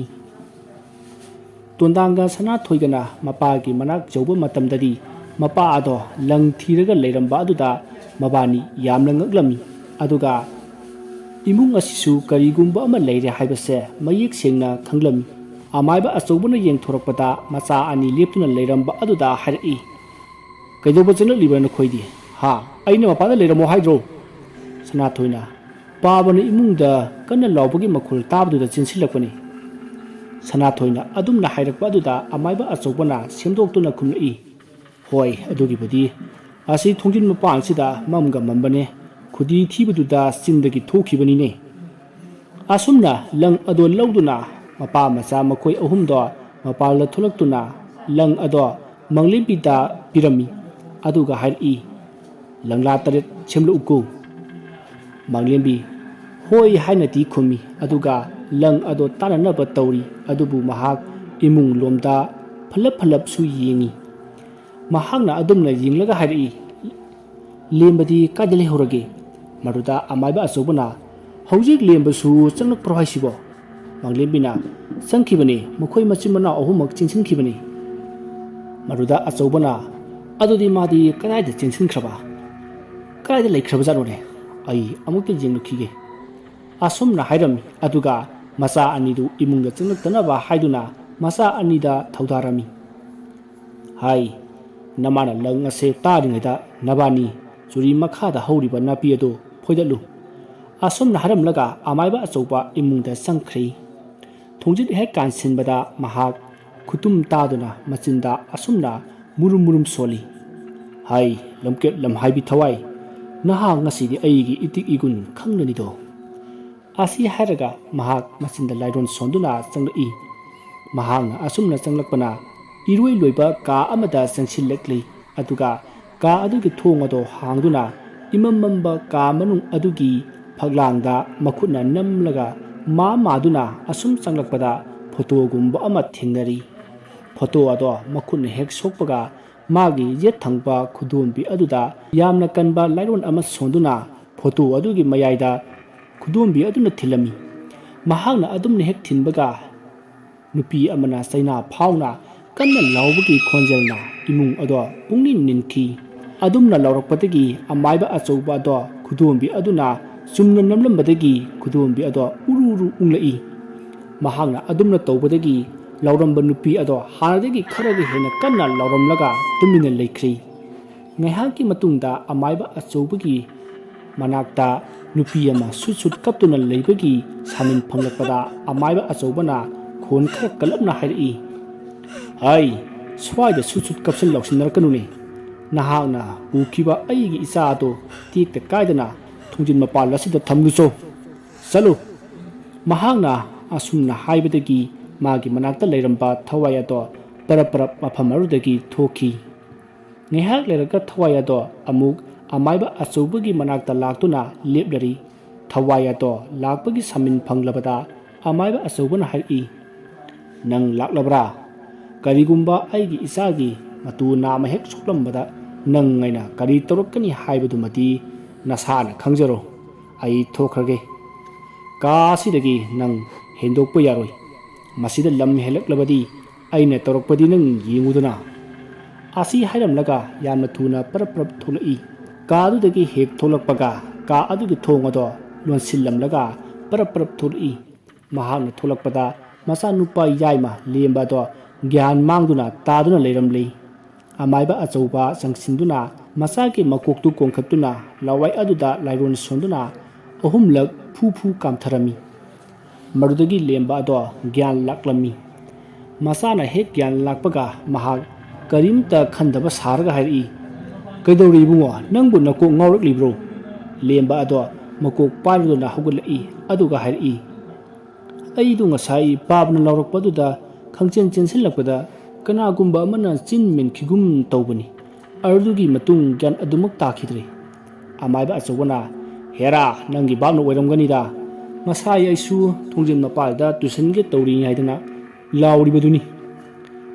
ꯇꯣꯟꯗꯥꯡꯒ ꯁꯅꯥꯊꯣꯏꯒꯅ ꯃꯄꯥꯒꯤ ꯃꯅꯥꯛ ꯌꯧꯕ ꯃꯇꯝꯗꯗꯤ ꯃꯄꯥ ꯑꯗꯣ ꯂꯪ ꯊꯤꯔꯒ ꯂꯩꯔꯝꯕ ꯑꯗꯨꯗ ꯃꯕꯥꯅꯤ ꯌꯥꯝꯅ ꯉꯛꯂꯝꯃꯤ꯫ ꯑꯗꯨꯒ ꯏꯃꯨꯡ ꯑꯁꯤꯁꯨ ꯀꯔꯤꯒꯨꯝꯕ ꯑꯃ ꯂꯩꯔꯦ ꯍꯥꯏꯕꯁꯦ ꯃꯌꯦꯛ ꯁꯦꯡꯅ ꯈꯪꯂꯝꯃꯤ꯫ ꯑꯃꯥꯏꯕ ꯑꯆꯧꯕꯅ ꯌꯦꯡꯊꯣꯔꯛꯄꯗ ꯃꯆꯥ ꯑꯅꯤ ꯂꯦꯞꯇꯨꯅ ꯂꯩꯔꯝꯕ ꯑꯗꯨꯗ ꯍꯥꯏꯔꯛꯏ, "ꯀꯩꯗꯧꯕ ꯆꯪꯂꯛꯂꯤꯕ ꯅꯈꯣꯏꯗꯤ? ꯍꯥ? ꯑꯩꯅ ꯃꯄꯥꯟꯗ ꯂꯩꯔꯝꯃꯣ ꯍꯥꯏꯗ꯭ꯔꯣ?" ꯁꯅꯥꯊꯣꯏꯅ, "ꯄꯥꯕꯅ ꯏꯃꯨꯡꯗ ꯀꯟꯅ ꯂꯥꯎꯕꯒꯤ ꯃꯈꯣꯜ ꯇꯥꯕꯗꯨꯗ ꯆꯦꯟꯁꯤꯜꯂꯛꯄꯅꯤ꯫" ꯁꯅꯥꯊꯣꯏꯅ ꯑꯗꯨꯝꯅ ꯍꯥꯏꯔꯛꯄ ꯑꯗꯨꯗ ꯑꯃꯥꯏꯕ ꯑꯆꯧꯕꯅ ꯁꯦꯝꯗꯣꯛꯇꯨꯅ ꯈꯨꯝꯂꯛꯏ, "ꯍꯣꯏ, ꯑꯗꯨꯒꯤꯕꯨꯗꯤ꯫ ꯑꯁꯤ ꯊꯣꯡꯖꯤꯟ ꯃꯄꯥꯟꯁꯤꯗ ꯃꯝꯒ ꯃꯝꯕꯅꯦ꯫ ꯈꯨꯗꯤ ꯊꯤꯕꯗꯨꯗ ꯆꯤꯟꯗꯒꯤ ꯊꯣꯛꯈꯤꯕꯅꯤꯅꯦ꯫" ꯑꯁꯨꯝꯅ ꯂꯪ ꯑꯗꯣ ꯂꯧꯗꯨꯅ ꯃꯄꯥ ꯃꯆꯥ ꯃꯈꯣꯏ ꯑꯍꯨꯝꯗꯣ ꯃꯄꯥꯜꯗ ꯊꯣꯛꯂꯛꯇꯨꯅ ꯂꯪ ꯑꯗꯣ ꯃꯥꯡꯂꯦꯝꯕꯤꯗ ꯄꯤꯔꯝꯃꯤ꯫ ꯑꯗꯨꯒ ꯍꯥꯏꯔꯛꯏ, "ꯂꯪꯂꯥ ꯇꯔꯦꯠ ꯁꯦꯝꯂꯛꯎꯀꯣ꯫" ꯃꯥꯡꯂꯦꯝꯕꯤ ꯍꯣꯏ ꯍꯥꯏꯅꯗꯤ ꯈꯨꯝꯃꯤ, ꯑꯗꯨꯒ ꯂꯪ ꯑꯗꯣ ꯇꯥꯅꯅꯕ ꯇꯧꯔꯤ꯫ ꯑꯗꯨꯕꯨ ꯃꯍꯥꯛ ꯏꯃꯨꯡ ꯂꯣꯝꯗ ꯐꯜꯂꯞ ꯐꯜꯂꯞꯁꯨ ꯌꯦꯡꯉꯤ꯫ ꯃꯍꯥꯛꯅ ꯑꯗꯨꯝꯅ ꯌꯦꯡꯂꯒ ꯍꯥꯏꯔꯛꯏ, "ꯂꯦꯝꯕꯗꯤ ꯀꯥꯏꯗ ꯂꯩꯍꯧꯔꯒꯦ?" ꯃꯗꯨꯗ ꯑꯃꯥꯏꯕ ꯑꯆꯧꯕꯅ, "ꯍꯧꯖꯤꯛ ꯂꯦꯝꯕꯁꯨ ꯆꯪꯂꯛꯄ꯭ꯔꯣ ꯍꯥꯏꯁꯤꯕꯣ?" ꯃꯥꯡꯂꯦꯝꯕꯤꯅ, "ꯆꯪꯈꯤꯕꯅꯤ, ꯃꯈꯣꯏ ꯃꯆꯤꯟ ꯃꯅꯥꯎ ꯑꯍꯨꯝꯃꯛ ꯆꯦꯟꯁꯤꯟꯈꯤꯕꯅꯤ"꯫ ꯃꯗꯨꯗ ꯑꯆꯧꯕꯅ, "ꯑꯗꯨꯗꯤ ꯃꯥꯗꯤ ꯀꯗꯥꯏꯗ ꯆꯦꯟꯁꯤꯟꯈ꯭ꯔꯕ? ꯀꯗꯥꯏꯗ ꯂꯩꯈ꯭ꯔꯕꯖꯥꯠꯅꯣꯅꯦ? ꯑꯩ ꯑꯃꯨꯛꯇ ꯌꯦꯡꯂꯨꯈꯤꯒꯦ"꯫ ꯑꯁꯨꯝꯅ ꯍꯥꯏꯔꯝꯃꯤ, ꯑꯗꯨꯒ ꯃꯆꯥ ꯑꯅꯤꯗꯨ ꯏꯃꯨꯡꯗ ꯆꯪꯂꯛꯇꯅꯕ ꯍꯥꯏꯗꯨꯅ ꯃꯆꯥ ꯑꯅꯤꯗ ꯊꯧꯗꯥꯔꯝꯃꯤ꯫ "ꯍꯥꯏ, ꯅꯃꯥꯅ ꯂꯪ ꯑꯁꯦ ꯇꯥꯔꯤꯉꯩꯗ ꯅꯕꯥꯅꯤ ꯆꯨꯔꯤ ꯃꯈꯥꯗ ꯍꯧꯔꯤꯕ ꯅꯥꯄꯤ ꯑꯗꯨ ꯐꯣꯏꯗꯠꯂꯨ"꯫ ꯑꯁꯨꯝꯅ ꯍꯥꯏꯔꯝꯂꯒ ꯑꯃꯥꯏꯕ ꯑꯆꯧꯕ ꯏꯃꯨꯡꯗ ꯆꯪꯈ꯭ꯔꯦ꯫ ꯊꯣꯡꯖꯤꯟ ꯍꯦꯛ ꯀꯥꯟꯁꯤꯟꯕꯗ ꯃꯍꯥꯛ ꯈꯨꯇꯨꯝ ꯇꯥꯗꯨꯅ ꯃꯆꯤꯟꯗ ꯑꯁꯨꯝꯅ ꯃꯨꯔꯨꯝ ꯃꯨꯔꯨꯝ ꯁꯣꯜꯂꯤ꯫ "ꯍꯥꯏ, ꯂꯝꯀꯦꯠ ꯂꯝꯍꯥꯏꯕꯤ ꯊꯋꯥꯏ, ꯅꯍꯥꯛ ꯉꯁꯤꯗꯤ ꯑꯩꯒꯤ ꯏꯇꯤꯛ ꯏꯒꯨꯟ ꯈꯪꯂꯅꯤꯗꯣ"꯫ ꯑꯁꯤ ꯍꯥꯏꯔꯒ ꯃꯍꯥꯛ ꯃꯆꯤꯟꯗ ꯂꯥꯏꯔꯣꯟ ꯁꯣꯟꯗꯨꯅ ꯆꯪꯂꯛꯏ꯫ ꯃꯍꯥꯛꯅ ꯑꯁꯨꯝꯅ ꯆꯪꯂꯛꯄꯅ ꯏꯔꯣꯏ ꯂꯣꯏꯕ ꯀꯥ ꯑꯃꯗ ꯆꯪꯁꯤꯜꯂꯛꯂꯤ꯫ ꯑꯗꯨꯒ ꯀꯥ ꯑꯗꯨꯒꯤ ꯊꯣꯡ ꯑꯗꯨ ꯍꯥꯡꯗꯨꯅ ꯏꯃꯝ ꯃꯝꯕ ꯀꯥ ꯃꯅꯨꯡ ꯑꯗꯨꯒꯤ ꯐꯛꯂꯥꯡꯗ ꯃꯈꯨꯠꯅ ꯅꯝꯂꯒ ꯃꯥ ꯃꯥꯗꯨꯅ ꯑꯁꯨꯝ ꯆꯪꯂꯛꯄꯗ ꯐꯣꯇꯣꯒꯨꯝꯕ ꯑꯃ ꯊꯦꯡꯅꯔꯤ꯫ ꯐꯣꯇꯣ ꯑꯗꯣ ꯃꯈꯨꯠꯅ ꯍꯦꯛ ꯁꯣꯛꯄꯒ ꯃꯥꯒꯤ ꯌꯦꯠ ꯊꯪꯕ ꯈꯨꯗꯣꯝꯕꯤ ꯑꯗꯨꯗ ꯌꯥꯝꯅ ꯀꯟꯕ ꯂꯥꯏꯔꯣꯟ ꯑꯃ ꯁꯣꯟꯗꯨꯅ ꯐꯣꯇꯣ ꯑꯗꯨꯒꯤ ꯃꯌꯥꯏꯗ ꯈꯨꯗꯣꯝꯕꯤ ꯑꯗꯨꯅ ꯊꯤꯜꯂꯝꯃꯤ꯫ ꯃꯍꯥꯛꯅ ꯑꯗꯨꯝꯅ ꯍꯦꯛ ꯊꯤꯟꯕꯒ ꯅꯨꯄꯤ ꯑꯃꯅ ꯆꯩꯅꯥ ꯐꯥꯎꯅ ꯀꯟꯅ ꯂꯥꯎꯕꯒꯤ ꯈꯣꯟꯖꯦꯜꯅ ꯏꯃꯨꯡ ꯑꯗꯣ ꯄꯨꯡꯅꯤꯟ ꯅꯤꯟꯈꯤ꯫ ꯑꯗꯨꯝꯅ ꯂꯥꯎꯔꯛꯄꯗꯒꯤ ꯑꯃꯥꯏꯕ ꯑꯆꯧꯕ ꯑꯗꯣ ꯈꯨꯗꯣꯝꯕꯤ ꯑꯗꯨꯅ ꯆꯨꯝꯅ ꯅꯝꯂꯝꯕꯗꯒꯤ ꯈꯨꯗꯣꯝꯕꯤ ꯑꯗꯣ ꯎꯔꯨ ꯎꯔꯨ ꯎꯪꯂꯛꯏ꯫ ꯃꯍꯥꯛꯅ ꯑꯗꯨꯝꯅ ꯇꯧꯕꯗꯒꯤ ꯂꯥꯎꯔꯝꯕ ꯅꯨꯄꯤ ꯑꯗꯣ ꯍꯥꯟꯅꯗꯒꯤ ꯈꯔꯒ ꯍꯦꯟꯅ ꯀꯟꯅ ꯂꯥꯎꯔꯝꯂꯒ ꯇꯨꯃꯤꯟꯅ ꯂꯩꯈ꯭ꯔꯦ꯫ ꯉꯥꯏꯍꯥꯛꯀꯤ ꯃꯇꯨꯡꯗ ꯑꯃꯥꯏꯕ ꯑꯆꯧꯕꯒꯤ ꯃꯅꯥꯛꯇ ꯅꯨꯄꯤ ꯑꯃ ꯁꯨꯠ ꯁꯨꯠ ꯀꯞꯇꯨꯅ ꯂꯩꯕꯒꯤ ꯁꯥꯃꯤꯟ ꯐꯪꯂꯛꯄꯗ ꯑꯃꯥꯏꯕ ꯑꯆꯧꯕꯅ ꯈꯣꯟ ꯈꯔ ꯀꯜꯂꯞꯅ ꯍꯥꯏꯔꯛꯏ, "ꯍꯥꯏ, ꯁ꯭ꯋꯥꯏꯗ ꯁꯨꯠ ꯁꯨꯠ ꯀꯞꯁꯤꯟ ꯂꯥꯎꯁꯤꯟꯅꯔꯛꯀꯅꯨꯅꯦ꯫ ꯅꯍꯥꯛꯅ ꯄꯨꯈꯤꯕ ꯑꯩꯒꯤ ꯏꯆꯥ ꯑꯗꯣ ꯇꯦꯛꯇ ꯀꯥꯏꯗꯅ ꯊꯣꯡꯖꯤꯟ ꯃꯄꯥꯜ ꯑꯁꯤꯗ ꯊꯝꯂꯨꯆꯣ꯫ ꯆꯠꯂꯨ"꯫ ꯃꯍꯥꯛꯅ ꯑꯁꯨꯝꯅ ꯍꯥꯏꯕꯗꯒꯤ ꯃꯥꯒꯤ ꯃꯅꯥꯛꯇ ꯂꯩꯔꯝꯕ ꯊꯋꯥꯏ ꯑꯗꯣ ꯄꯔꯞ ꯄꯔꯞ ꯃꯐꯝ ꯑꯗꯨꯗꯒꯤ ꯊꯣꯛꯈꯤ꯫ ꯉꯥꯏꯍꯥꯛ ꯂꯩꯔꯒ ꯊꯋꯥꯏ ꯑꯗꯣ ꯑꯃꯨꯛ ꯑꯃꯥꯏꯕ ꯑꯆꯧꯕꯒꯤ ꯃꯅꯥꯛꯇ ꯂꯥꯛꯇꯨꯅ ꯂꯦꯞꯂꯔꯤ꯫ ꯊꯋꯥꯏ ꯑꯗꯣ ꯂꯥꯛꯄꯒꯤ ꯁꯥꯃꯤꯟ ꯐꯪꯂꯕꯗ ꯑꯃꯥꯏꯕ ꯑꯆꯧꯕꯅ ꯍꯥꯏꯔꯛꯏ, "ꯅꯪ ꯂꯥꯛꯂꯕ꯭ꯔꯥ? ꯀꯔꯤꯒꯨꯝꯕ ꯑꯩꯒꯤ ꯏꯆꯥꯒꯤ ꯃꯇꯨ ꯅꯥꯝꯃ ꯍꯦꯛ ꯁꯣꯛꯂꯝꯕꯗ ꯅꯪ ꯑꯩꯅ ꯀꯔꯤ ꯇꯧꯔꯛꯀꯅꯤ ꯍꯥꯏꯕꯗꯨꯃꯗꯤ "ꯅꯁꯥꯅ ꯈꯪꯖꯔꯣ, ꯑꯩ ꯊꯣꯛꯈ꯭ꯔꯒꯦ꯫ ꯀꯥ ꯑꯁꯤꯗꯒꯤ ꯅꯪ ꯍꯦꯟꯗꯣꯛꯄ ꯌꯥꯔꯣꯏ꯫ ꯃꯁꯤꯗ ꯂꯝ ꯍꯦꯜꯂꯛꯂꯕꯗꯤ ꯑꯩꯅ ꯇꯧꯔꯛꯄꯗꯤ ꯅꯪ ꯌꯦꯡꯉꯨꯗꯅ"꯫ ꯑꯁꯤ ꯍꯥꯏꯔꯝꯂꯒ ꯌꯥꯝꯅ ꯊꯨꯅ ꯄꯔꯞ ꯄꯔꯞ ꯊꯣꯛꯂꯛꯏ꯫ ꯀꯥ ꯑꯗꯨꯗꯒꯤ ꯍꯦꯛ ꯊꯣꯛꯂꯛꯄꯒ ꯀꯥ ꯑꯗꯨꯒꯤ ꯊꯣꯡ ꯑꯗꯣ ꯂꯣꯟꯁꯤꯜꯂꯝꯂꯒ ꯄꯔꯞ ꯄꯔꯞ ꯊꯣꯛꯂꯛꯏ꯫ ꯃꯍꯥꯛꯅ ꯊꯣꯛꯂꯛꯄꯗ ꯃꯆꯥꯅꯨꯄꯥ ꯌꯥꯏꯃ ꯂꯦꯝꯕ ꯑꯗꯣ ꯒ꯭ꯌꯥꯟ ꯃꯥꯡꯗꯨꯅ ꯇꯥꯗꯨꯅ ꯂꯩꯔꯝꯂꯤ꯫ ꯑꯃꯥꯏꯕ ꯑꯆꯧꯕ ꯆꯪꯁꯤꯟꯗꯨꯅ ꯃꯆꯥꯒꯤ ꯃꯀꯣꯛꯇꯨ ꯀꯣꯟꯈꯠꯇꯨꯅ ꯂꯋꯥꯏ ꯑꯗꯨꯗ ꯂꯥꯏꯔꯣꯟ ꯁꯣꯟꯗꯨꯅ ꯑꯍꯨꯝꯂꯛ ꯐꯨ ꯐꯨ ꯀꯥꯝꯊꯔꯝꯃꯤ꯫ ꯃꯗꯨꯗꯒꯤ ꯂꯦꯝꯕ ꯑꯗꯣ ꯒ꯭ꯌꯥꯟ ꯂꯥꯛꯂꯝꯃꯤ꯫ ꯃꯆꯥꯅ ꯍꯦꯛ ꯒ꯭ꯌꯥꯟ ꯂꯥꯛꯄꯒ ꯃꯍꯥꯛ ꯀꯔꯤꯝꯇ ꯈꯟꯗꯕ ꯁꯥꯔꯒ ꯍꯥꯏꯔꯛꯏ, "ꯀꯩꯗꯧꯔꯦ ꯏꯕꯨꯡꯉꯣ? ꯅꯪꯕꯨ ꯅꯀꯣꯛ ꯉꯥꯎꯔꯛꯂꯤꯕ꯭ꯔꯣ?" ꯂꯦꯝꯕ ꯑꯗꯣ ꯃꯀꯣꯛ ꯄꯥꯏꯔꯗꯨꯅ ꯍꯧꯒꯠꯂꯛꯏ꯫ ꯑꯗꯨꯒ ꯍꯥꯏꯔꯛꯏ, "ꯑꯩꯗꯣ ꯉꯁꯥꯏ ꯄꯥꯕꯅ ꯂꯥꯎꯔꯛꯄꯗꯨꯗ ꯈꯪꯆꯦꯟ ꯆꯦꯟꯁꯤꯜꯂꯛꯄꯗ ꯀꯅꯥꯒꯨꯝꯕ ꯑꯃꯅ ꯆꯤꯟ ꯃꯦꯟꯈꯤꯒꯨꯝ ꯇꯧꯕꯅꯤ꯫ ꯑꯗꯨꯒꯤ ꯃꯇꯨꯡ ꯒ꯭ꯌꯥꯟ ꯑꯗꯨꯃꯛ ꯇꯥꯈꯤꯗ꯭ꯔꯦ"꯫ ꯑꯃꯥꯏꯕ ꯑꯆꯧꯕꯅ, "ꯍꯦꯔꯥ, ꯅꯪꯒꯤ ꯚꯥꯞꯅ ꯑꯣꯏꯔꯝꯒꯅꯤꯗ꯫ ꯉꯁꯥꯏ ꯑꯩꯁꯨ ꯊꯣꯡꯖꯤꯟ ꯃꯄꯥꯜꯗ ꯇꯨꯏꯁꯟꯒꯦ ꯇꯧꯔꯤꯉꯩꯗꯅ ꯂꯥꯎꯔꯤꯕꯗꯨꯅꯤ"꯫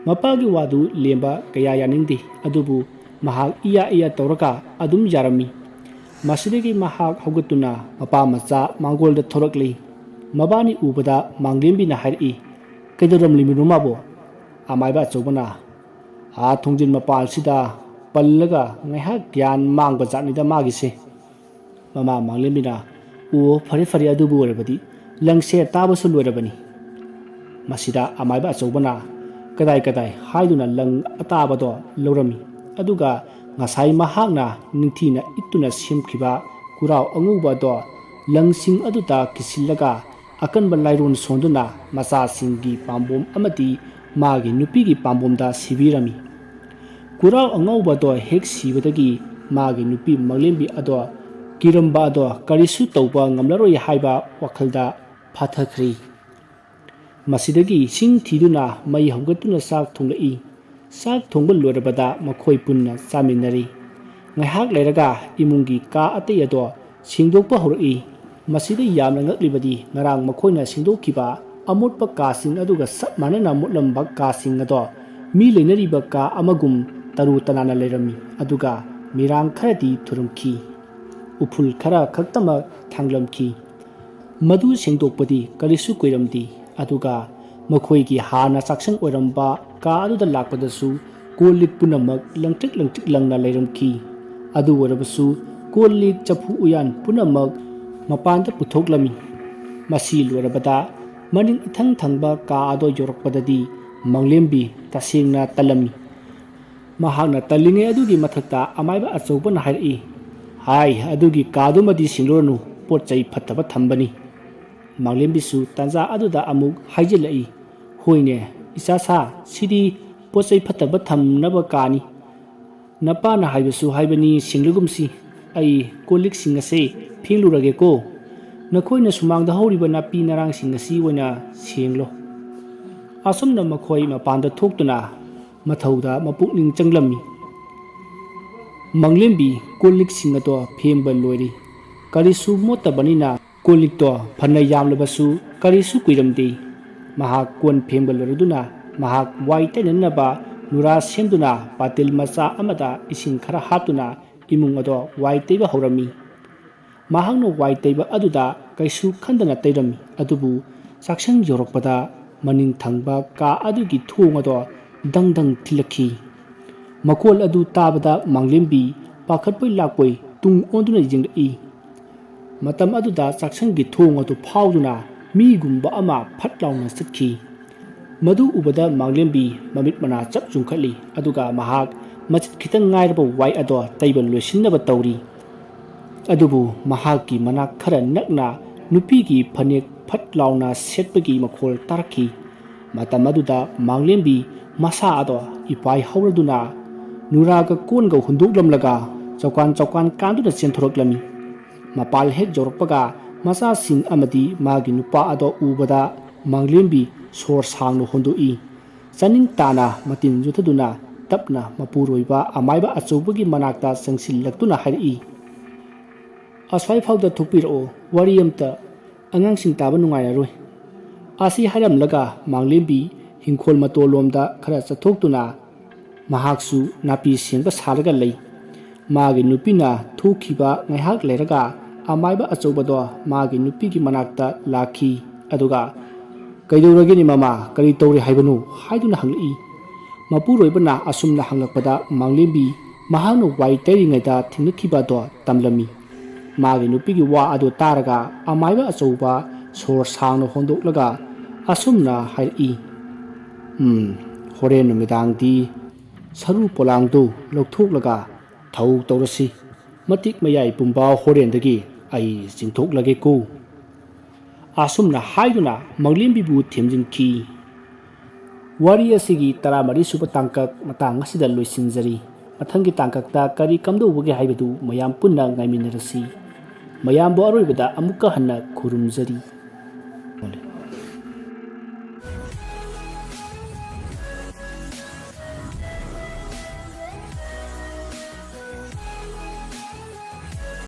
ꯃꯄꯥꯒꯤ ꯋꯥꯗꯨ ꯂꯦꯝꯕ ꯀꯌꯥ ꯌꯥꯅꯤꯡꯗꯦ, ꯑꯗꯨꯕꯨ ꯃꯍꯥꯛ ꯏꯌꯥ ꯏꯌꯥ ꯇꯧꯔꯒ ꯑꯗꯨꯝ ꯌꯥꯔꯝꯃꯤ꯫ ꯃꯁꯤꯗꯒꯤ ꯃꯍꯥꯛ ꯍꯧꯒꯠꯇꯨꯅ ꯃꯄꯥ ꯃꯆꯥ ꯃꯥꯡꯒꯣꯜꯗ ꯊꯣꯔꯛꯂꯤ꯫ ꯃꯕꯥꯅꯤ ꯎꯕꯗ ꯃꯥꯡꯂꯦꯝꯕꯤꯅ ꯍꯥꯏꯔꯛꯏ, "ꯀꯩꯗꯧꯔꯝꯂꯤꯕꯅꯣ ꯃꯥꯕꯣ?" ꯑꯃꯥꯏꯕ ꯑꯆꯧꯕꯅ, "ꯑꯥ ꯊꯣꯡꯖꯤꯟ ꯃꯄꯥꯜꯁꯤꯗ ꯄꯜꯂꯒ ꯉꯥꯏꯍꯥꯛ ꯒ꯭ꯌꯥꯟ ꯃꯥꯡꯕ ꯖꯥꯠꯅꯤꯗ ꯃꯥꯒꯤꯁꯦ"꯫ ꯃꯃꯥ ꯃꯥꯡꯂꯦꯝꯕꯤꯅ, "ꯑꯣ, ꯐꯔꯦ ꯐꯔꯦ, ꯑꯗꯨꯕꯨ ꯑꯣꯏꯔꯕꯗꯤ ꯂꯪꯁꯦ ꯇꯥꯕꯁꯨ ꯂꯣꯏꯔꯕꯅꯤ"꯫ ꯃꯁꯤꯗ ꯑꯃꯥꯏꯕ ꯑꯆꯧꯕꯅ ꯀꯗꯥꯏ ꯀꯗꯥꯏ ꯍꯥꯏꯗꯨꯅ ꯂꯪ ꯑꯇꯥꯕꯗꯣ ꯂꯧꯔꯝꯃꯤ꯫ ꯑꯗꯨꯒ ꯉꯁꯥꯏ ꯃꯍꯥꯛꯅ ꯅꯤꯡꯊꯤꯅ ꯏꯠꯇꯨꯅ ꯁꯦꯝꯈꯤꯕ ꯀꯨꯔꯥꯎ ꯑꯉꯧꯕ ꯑꯗꯣ ꯂꯪꯁꯤꯡ ꯑꯗꯨꯗ ꯀꯤꯁꯤꯜꯂꯒ ꯑꯀꯟꯕ ꯂꯥꯏꯔꯣꯟ ꯁꯣꯟꯗꯨꯅ ꯃꯆꯥꯁꯤꯡꯒꯤ ꯄꯥꯝꯕꯣꯝ ꯑꯃꯗꯤ ꯃꯥꯒꯤ ꯅꯨꯄꯤꯒꯤ ꯄꯥꯝꯕꯣꯝꯗ ꯁꯤꯕꯤꯔꯝꯃꯤ꯫ ꯀꯨꯔꯥꯎ ꯑꯉꯧꯕꯗꯣ ꯍꯦꯛ ꯁꯤꯕꯗꯒꯤ ꯃꯥꯒꯤ ꯅꯨꯄꯤ ꯃꯥꯡꯂꯦꯝꯕꯤ ꯑꯗꯣ ꯀꯤꯔꯝꯕ ꯑꯗꯣ ꯀꯔꯤꯁꯨ ꯇꯧꯕ ꯉꯝꯂꯔꯣꯏ ꯍꯥꯏꯕ ꯋꯥꯈꯜꯗ ꯐꯥꯊꯈ꯭ꯔꯤ꯫ ꯃꯁꯤꯗꯒꯤ ꯁꯤꯡ ꯊꯤꯗꯨꯅ ꯃꯩ ꯍꯧꯒꯠꯇꯨꯅ ꯆꯥꯛ ꯊꯣꯡꯂꯛꯏ꯫ ꯆꯥꯛ ꯊꯣꯡꯕ ꯂꯣꯏꯔꯕꯗ ꯃꯈꯣꯏ ꯄꯨꯟꯅ ꯆꯥꯃꯤꯟꯅꯔꯤ꯫ ꯉꯥꯏꯍꯥꯛ ꯂꯩꯔꯒ ꯏꯃꯨꯡꯒꯤ ꯀꯥ ꯑꯇꯩ ꯑꯗꯣ ꯁꯦꯡꯗꯣꯛꯄ ꯍꯧꯔꯛꯏ꯫ ꯃꯁꯤꯗ ꯌꯥꯝꯅ ꯉꯛꯂꯤꯕꯗꯤ ꯉꯔꯥꯡ ꯃꯈꯣꯏꯅ ꯁꯦꯡꯗꯣꯛꯈꯤꯕ ꯑꯃꯣꯠꯄ ꯀꯥꯁꯤꯡ ꯑꯗꯨꯒ ꯆꯞ ꯃꯥꯟꯅꯅ ꯃꯣꯠꯂꯝꯕ ꯀꯥꯁꯤꯡ ꯑꯗꯣ ꯃꯤ ꯂꯩꯅꯔꯤꯕ ꯀꯥ ꯑꯃꯒꯨꯝ ꯇꯔꯨ ꯇꯅꯥꯟꯅ ꯂꯩꯔꯝꯃꯤ, ꯑꯗꯨꯒ ꯃꯤꯔꯥꯡ ꯈꯔꯗꯤ ꯊꯨꯔꯝꯈꯤ꯫ ꯎꯐꯨꯜ ꯈꯔ ꯈꯛꯇꯃꯛ ꯊꯥꯡꯂꯝꯈꯤ꯫ ꯃꯗꯨ ꯁꯦꯡꯗꯣꯛꯄꯗꯤ ꯀꯔꯤꯁꯨ ꯀꯨꯏꯔꯝꯗꯦ꯫ ꯑꯗꯨꯒ ꯃꯈꯣꯏꯒꯤ ꯍꯥꯟꯅ ꯆꯥꯛꯁꯪ ꯑꯣꯏꯔꯝꯕ ꯀꯥ ꯑꯗꯨꯗ ꯂꯥꯛꯄꯗꯁꯨ ꯀꯣꯜ ꯂꯤꯛ ꯄꯨꯝꯅꯃꯛ ꯂꯪꯇ꯭ꯔꯤꯛ ꯂꯪꯇ꯭ꯔꯤꯛ ꯂꯪꯅ ꯂꯩꯔꯝꯈꯤ꯫ ꯑꯗꯨ ꯑꯣꯏꯔꯕꯁꯨ ꯀꯣꯜ ꯂꯤꯛ ꯆꯐꯨ ꯎꯌꯥꯟ ꯄꯨꯝꯅꯃꯛ ꯃꯄꯥꯟꯗ ꯄꯨꯊꯣꯛꯂꯝꯃꯤ꯫ ꯃꯁꯤ ꯂꯣꯏꯔꯕꯗ ꯃꯅꯤꯡ ꯏꯊꯪ ꯊꯪꯕ ꯀꯥ ꯑꯗꯨ ꯌꯧꯔꯛꯄꯗꯗꯤ ꯃꯥꯡꯂꯦꯝꯕꯤ ꯇꯁꯦꯡꯅ ꯇꯜꯂꯝꯃꯤ꯫ ꯃꯍꯥꯛꯅ ꯇꯜꯂꯤꯉꯩ ꯑꯗꯨꯒꯤ ꯃꯊꯛꯇ ꯑꯃꯥꯏꯕ ꯑꯆꯧꯕꯅ ꯍꯥꯏꯔꯛꯏ, "ꯍꯥꯏ, ꯑꯗꯨꯒꯤ ꯀꯥꯗꯨꯃꯗꯤ ꯁꯤꯡꯂꯨꯔꯅꯨ, ꯄꯣꯠ ꯆꯩ ꯐꯠꯇꯕ ꯊꯝꯕꯅꯤ"꯫ ꯃꯥꯡꯂꯦꯝꯕꯤꯁꯨ ꯇꯥꯟꯖꯥ ꯑꯗꯨꯗ ꯑꯃꯨꯛ ꯍꯥꯏꯖꯤꯜꯂꯛꯏ, "ꯍꯣꯏꯅꯦ, ꯏꯆꯥ ꯁꯥ, ꯁꯤꯗꯤ ꯄꯣꯠ ꯆꯩ ꯐꯠꯇꯕ ꯊꯝꯅꯕ ꯀꯥꯅꯤ꯫ ꯅꯄꯥꯅ ꯍꯥꯏꯕꯁꯨ ꯍꯥꯏꯕꯅꯤ, ꯁꯤꯡꯂꯒꯨꯝꯁꯤ꯫ ꯑꯩ ꯀꯣꯜ ꯂꯤꯛꯁꯤꯡ ꯑꯁꯦ ꯐꯦꯡꯂꯨꯔꯒꯦꯀꯣ꯫ ꯅꯈꯣꯏꯅ ꯁꯨꯃꯥꯡꯗ ꯍꯧꯔꯤꯕ ꯅꯥꯄꯤ ꯅꯔꯥꯡꯁꯤꯡ ꯑꯁꯤ ꯑꯣꯏꯅ ꯁꯦꯡꯂꯣ"꯫ ꯑꯁꯨꯝꯅ ꯃꯈꯣꯏ ꯃꯄꯥꯟꯗ ꯊꯣꯛꯇꯨꯅ ꯃꯊꯧꯗ ꯃꯄꯨꯛꯅꯤꯡ ꯆꯪꯂꯝꯃꯤ꯫ ꯃꯥꯡꯂꯦꯝꯕꯤ ꯀꯣꯜ ꯂꯤꯛꯁꯤꯡ ꯑꯗꯣ ꯐꯦꯡꯕ ꯂꯣꯏꯔꯤ꯫ ꯀꯔꯤꯁꯨ ꯃꯣꯠꯇꯕꯅꯤꯅ ꯀꯣꯜ ꯂꯤꯛꯇꯣ ꯐꯅ ꯌꯥꯝꯂꯕꯁꯨ ꯀꯔꯤꯁꯨ ꯀꯨꯏꯔꯝꯗꯦ꯫ ꯃꯍꯥꯛ ꯀꯣꯟ ꯐꯦꯡꯕ ꯂꯣꯏꯔꯗꯨꯅ ꯃꯍꯥꯛ ꯋꯥꯏ ꯇꯩꯅꯅꯕ ꯅꯨꯔꯥ ꯁꯦꯝꯗꯨꯅ ꯄꯥꯇꯤꯜ ꯃꯆꯥ ꯑꯃꯗ ꯏꯁꯤꯡ ꯈꯔ ꯍꯥꯞꯇꯨꯅ ꯏꯃꯨꯡ ꯑꯗꯣ ꯋꯥꯏ ꯇꯩꯕ ꯍꯧꯔꯝꯃꯤ꯫ ꯃꯍꯥꯛꯅ ꯋꯥꯏ ꯇꯩꯕ ꯑꯗꯨꯗ ꯀꯩꯁꯨ ꯈꯟꯗꯅ ꯇꯩꯔꯝꯃꯤ, ꯑꯗꯨꯕꯨ ꯆꯥꯛꯁꯪ ꯌꯧꯔꯛꯄꯗ ꯃꯅꯤꯡ ꯊꯪꯕ ꯀꯥ ꯑꯗꯨꯒꯤ ꯊꯣꯡ ꯑꯗꯣ ꯗꯪ ꯗꯪ ꯊꯤꯜꯂꯛꯈꯤ꯫ ꯃꯈꯣꯜ ꯑꯗꯨ ꯇꯥꯕꯗ ꯃꯥꯡꯂꯦꯝꯕꯤ ꯄꯥꯈꯠꯄꯣꯏ ꯂꯥꯛꯄꯣꯏ ꯇꯨꯡ ꯑꯣꯟꯗꯨꯅ ꯌꯦꯡꯂꯛꯏ꯫ ꯃꯇꯝ ꯑꯗꯨꯗ ꯆꯥꯛꯁꯪꯒꯤ ꯊꯣꯡ ꯑꯗꯨ ꯐꯥꯎꯗꯨꯅ ꯃꯤꯒꯨꯝꯕ ꯑꯃ ꯐꯠ ꯂꯥꯎꯅ ꯆꯠꯈꯤ꯫ ꯃꯗꯨ ꯎꯕꯗ ꯃꯥꯡꯂꯦꯝꯕꯤ ꯃꯃꯤꯠ ꯃꯅꯥ ꯆꯞ ꯆꯨꯡꯈꯠꯂꯤ, ꯑꯗꯨꯒ ꯃꯍꯥꯛ ꯃꯆꯤꯠ ꯈꯤꯇꯪ ꯉꯥꯏꯔꯕ ꯋꯥꯏ ꯑꯗꯣ ꯇꯩꯕ ꯂꯣꯏꯁꯤꯟꯅꯕ ꯇꯧꯔꯤ꯫ ꯑꯗꯨꯕꯨ ꯃꯍꯥꯛꯀꯤ ꯃꯅꯥꯛ ꯈꯔ ꯅꯛꯅ ꯅꯨꯄꯤꯒꯤ ꯐꯅꯦꯛ ꯐꯠ ꯂꯥꯎꯅ ꯁꯦꯠꯄꯒꯤ ꯃꯈꯣꯜ ꯇꯥꯔꯛꯈꯤ꯫ ꯃꯇꯝ ꯑꯗꯨꯗ ꯃꯥꯡꯂꯦꯝꯕꯤ ꯃꯁꯥ ꯑꯗꯣ ꯏꯄꯥꯏ ꯍꯧꯔꯗꯨꯅ ꯅꯨꯔꯥꯒ ꯀꯣꯟꯒ ꯍꯨꯟꯗꯣꯛꯂꯝꯂꯒ ꯆꯧꯀꯥꯟ ꯆꯧꯀꯥꯟ ꯀꯥꯟꯗꯨꯅ ꯆꯦꯟꯊꯣꯔꯛꯂꯝꯃꯤ꯫ ꯃꯄꯥꯜ ꯍꯦꯛ ꯌꯧꯔꯛꯄꯒ ꯃꯆꯥꯁꯤꯡ ꯑꯃꯗꯤ ꯃꯥꯒꯤ ꯅꯨꯄꯥ ꯑꯗꯣ ꯎꯕꯗ ꯃꯥꯡꯂꯦꯝꯕꯤ ꯁꯣꯔ ꯁꯥꯡꯅ ꯍꯣꯟꯗꯣꯛꯏ꯫ ꯆꯥꯅꯤꯡ ꯇꯥꯅ ꯃꯇꯤꯟ ꯌꯨꯊꯗꯨꯅ ꯇꯞꯅ ꯃꯄꯨꯔꯣꯏꯕ ꯑꯃꯥꯏꯕ ꯑꯆꯧꯕꯒꯤ ꯃꯅꯥꯛꯇ ꯆꯪꯁꯤꯜꯂꯛꯇꯨꯅ ꯍꯥꯏꯔꯛꯏ, "ꯑꯁ꯭ꯋꯥꯏ ꯐꯥꯎꯗ ꯊꯣꯛꯄꯤꯔꯛꯑꯣ, ꯋꯥꯔꯤ ꯑꯝꯇ꯫ ꯑꯉꯥꯡꯁꯤꯡ ꯇꯥꯕ ꯅꯨꯡꯉꯥꯏꯔꯔꯣꯏ"꯫ ꯑꯁꯤ ꯍꯥꯏꯔꯝꯂꯒ ꯃꯥꯡꯂꯦꯝꯕꯤ ꯍꯤꯡꯈꯣꯜ ꯃꯇꯣꯜꯂꯣꯝꯗ ꯈꯔ ꯆꯠꯊꯣꯛꯇꯨꯅ ꯃꯍꯥꯛꯁꯨ ꯅꯥꯄꯤ ꯁꯦꯡꯕ ꯁꯥꯔꯒ ꯂꯩ꯫ ꯃꯥꯒꯤ ꯅꯨꯄꯤꯅ ꯊꯣꯛꯈꯤꯕ ꯉꯥꯏꯍꯥꯛ ꯂꯩꯔꯒ ꯑꯃꯥꯏꯕ ꯑꯆꯧꯕꯗꯣ ꯃꯥꯒꯤ ꯅꯨꯄꯤꯒꯤ ꯃꯅꯥꯛꯇ ꯂꯥꯛꯈꯤ꯫ ꯑꯗꯨꯒ "ꯀꯩꯗꯧꯔꯒꯦꯅꯦ ꯃꯃꯥ, ꯀꯔꯤ ꯇꯧꯔꯦ ꯍꯥꯏꯕꯅꯣ?" ꯍꯥꯏꯗꯨꯅ ꯍꯪꯂꯛꯏ꯫ ꯃꯄꯨꯔꯣꯏꯕꯅ ꯑꯁꯨꯝꯅ ꯍꯪꯂꯛꯄꯗ ꯃꯥꯡꯂꯦꯝꯕꯤ ꯃꯍꯥꯛꯅ ꯋꯥꯏ ꯇꯩꯔꯤꯉꯩꯗ ꯊꯦꯡꯅꯈꯤꯕ ꯑꯗꯣ ꯇꯝꯂꯝꯃꯤ꯫ ꯃꯥꯒꯤ ꯅꯨꯄꯤꯒꯤ ꯋꯥ ꯑꯗꯨ ꯇꯥꯔꯒ ꯑꯃꯥꯏꯕ ꯑꯆꯧꯕ ꯁꯣꯔ ꯁꯥꯡꯅ ꯍꯣꯟꯗꯣꯛꯂꯒ ꯑꯁꯨꯝꯅ ꯍꯥꯏꯔꯛꯏ, "ꯎꯝ, ꯍꯣꯔꯦꯟ ꯅꯨꯃꯤꯗꯥꯡꯗꯤ ꯁꯔꯨ ꯄꯣꯂꯥꯡꯗꯨ ꯂꯧꯊꯣꯛꯂꯒ ꯊꯧ ꯇꯧꯔꯁꯤ꯫ ꯃꯇꯤꯛ ꯃꯌꯥꯏ ꯄꯨꯝꯕ ꯍꯣꯔꯦꯟꯗꯒꯤ ꯑꯩ ꯆꯤꯡꯊꯣꯛꯂꯒꯦꯀꯣ"꯫ ꯑꯁꯨꯝꯅ ꯍꯥꯏꯗꯨꯅ ꯃꯥꯡꯂꯦꯝꯕꯤꯕꯨ ꯊꯦꯝꯖꯤꯟꯈꯤ꯫ ꯋꯥꯔꯤ ꯑꯁꯤꯒꯤ ꯇꯔꯥꯃꯔꯤ ꯁꯨꯕ ꯇꯥꯡꯀꯛ ꯃꯇꯥꯡ ꯑꯁꯤꯗ ꯂꯣꯏꯁꯤꯟꯖꯔꯤ꯫ ꯃꯊꯪꯒꯤ ꯇꯥꯡꯀꯛꯇ ꯀꯔꯤ ꯀꯝꯗꯧꯕꯒꯦ ꯍꯥꯏꯕꯗꯨ ꯃꯌꯥꯝ ꯄꯨꯟꯅ ꯉꯥꯏꯃꯤꯟꯅꯔꯁꯤ꯫ ꯃꯌꯥꯝꯕꯨ ꯑꯔꯣꯏꯕꯗ ꯑꯃꯨꯛꯀ ꯍꯟꯅ ꯈꯨꯔꯨꯝꯖꯔꯤ꯫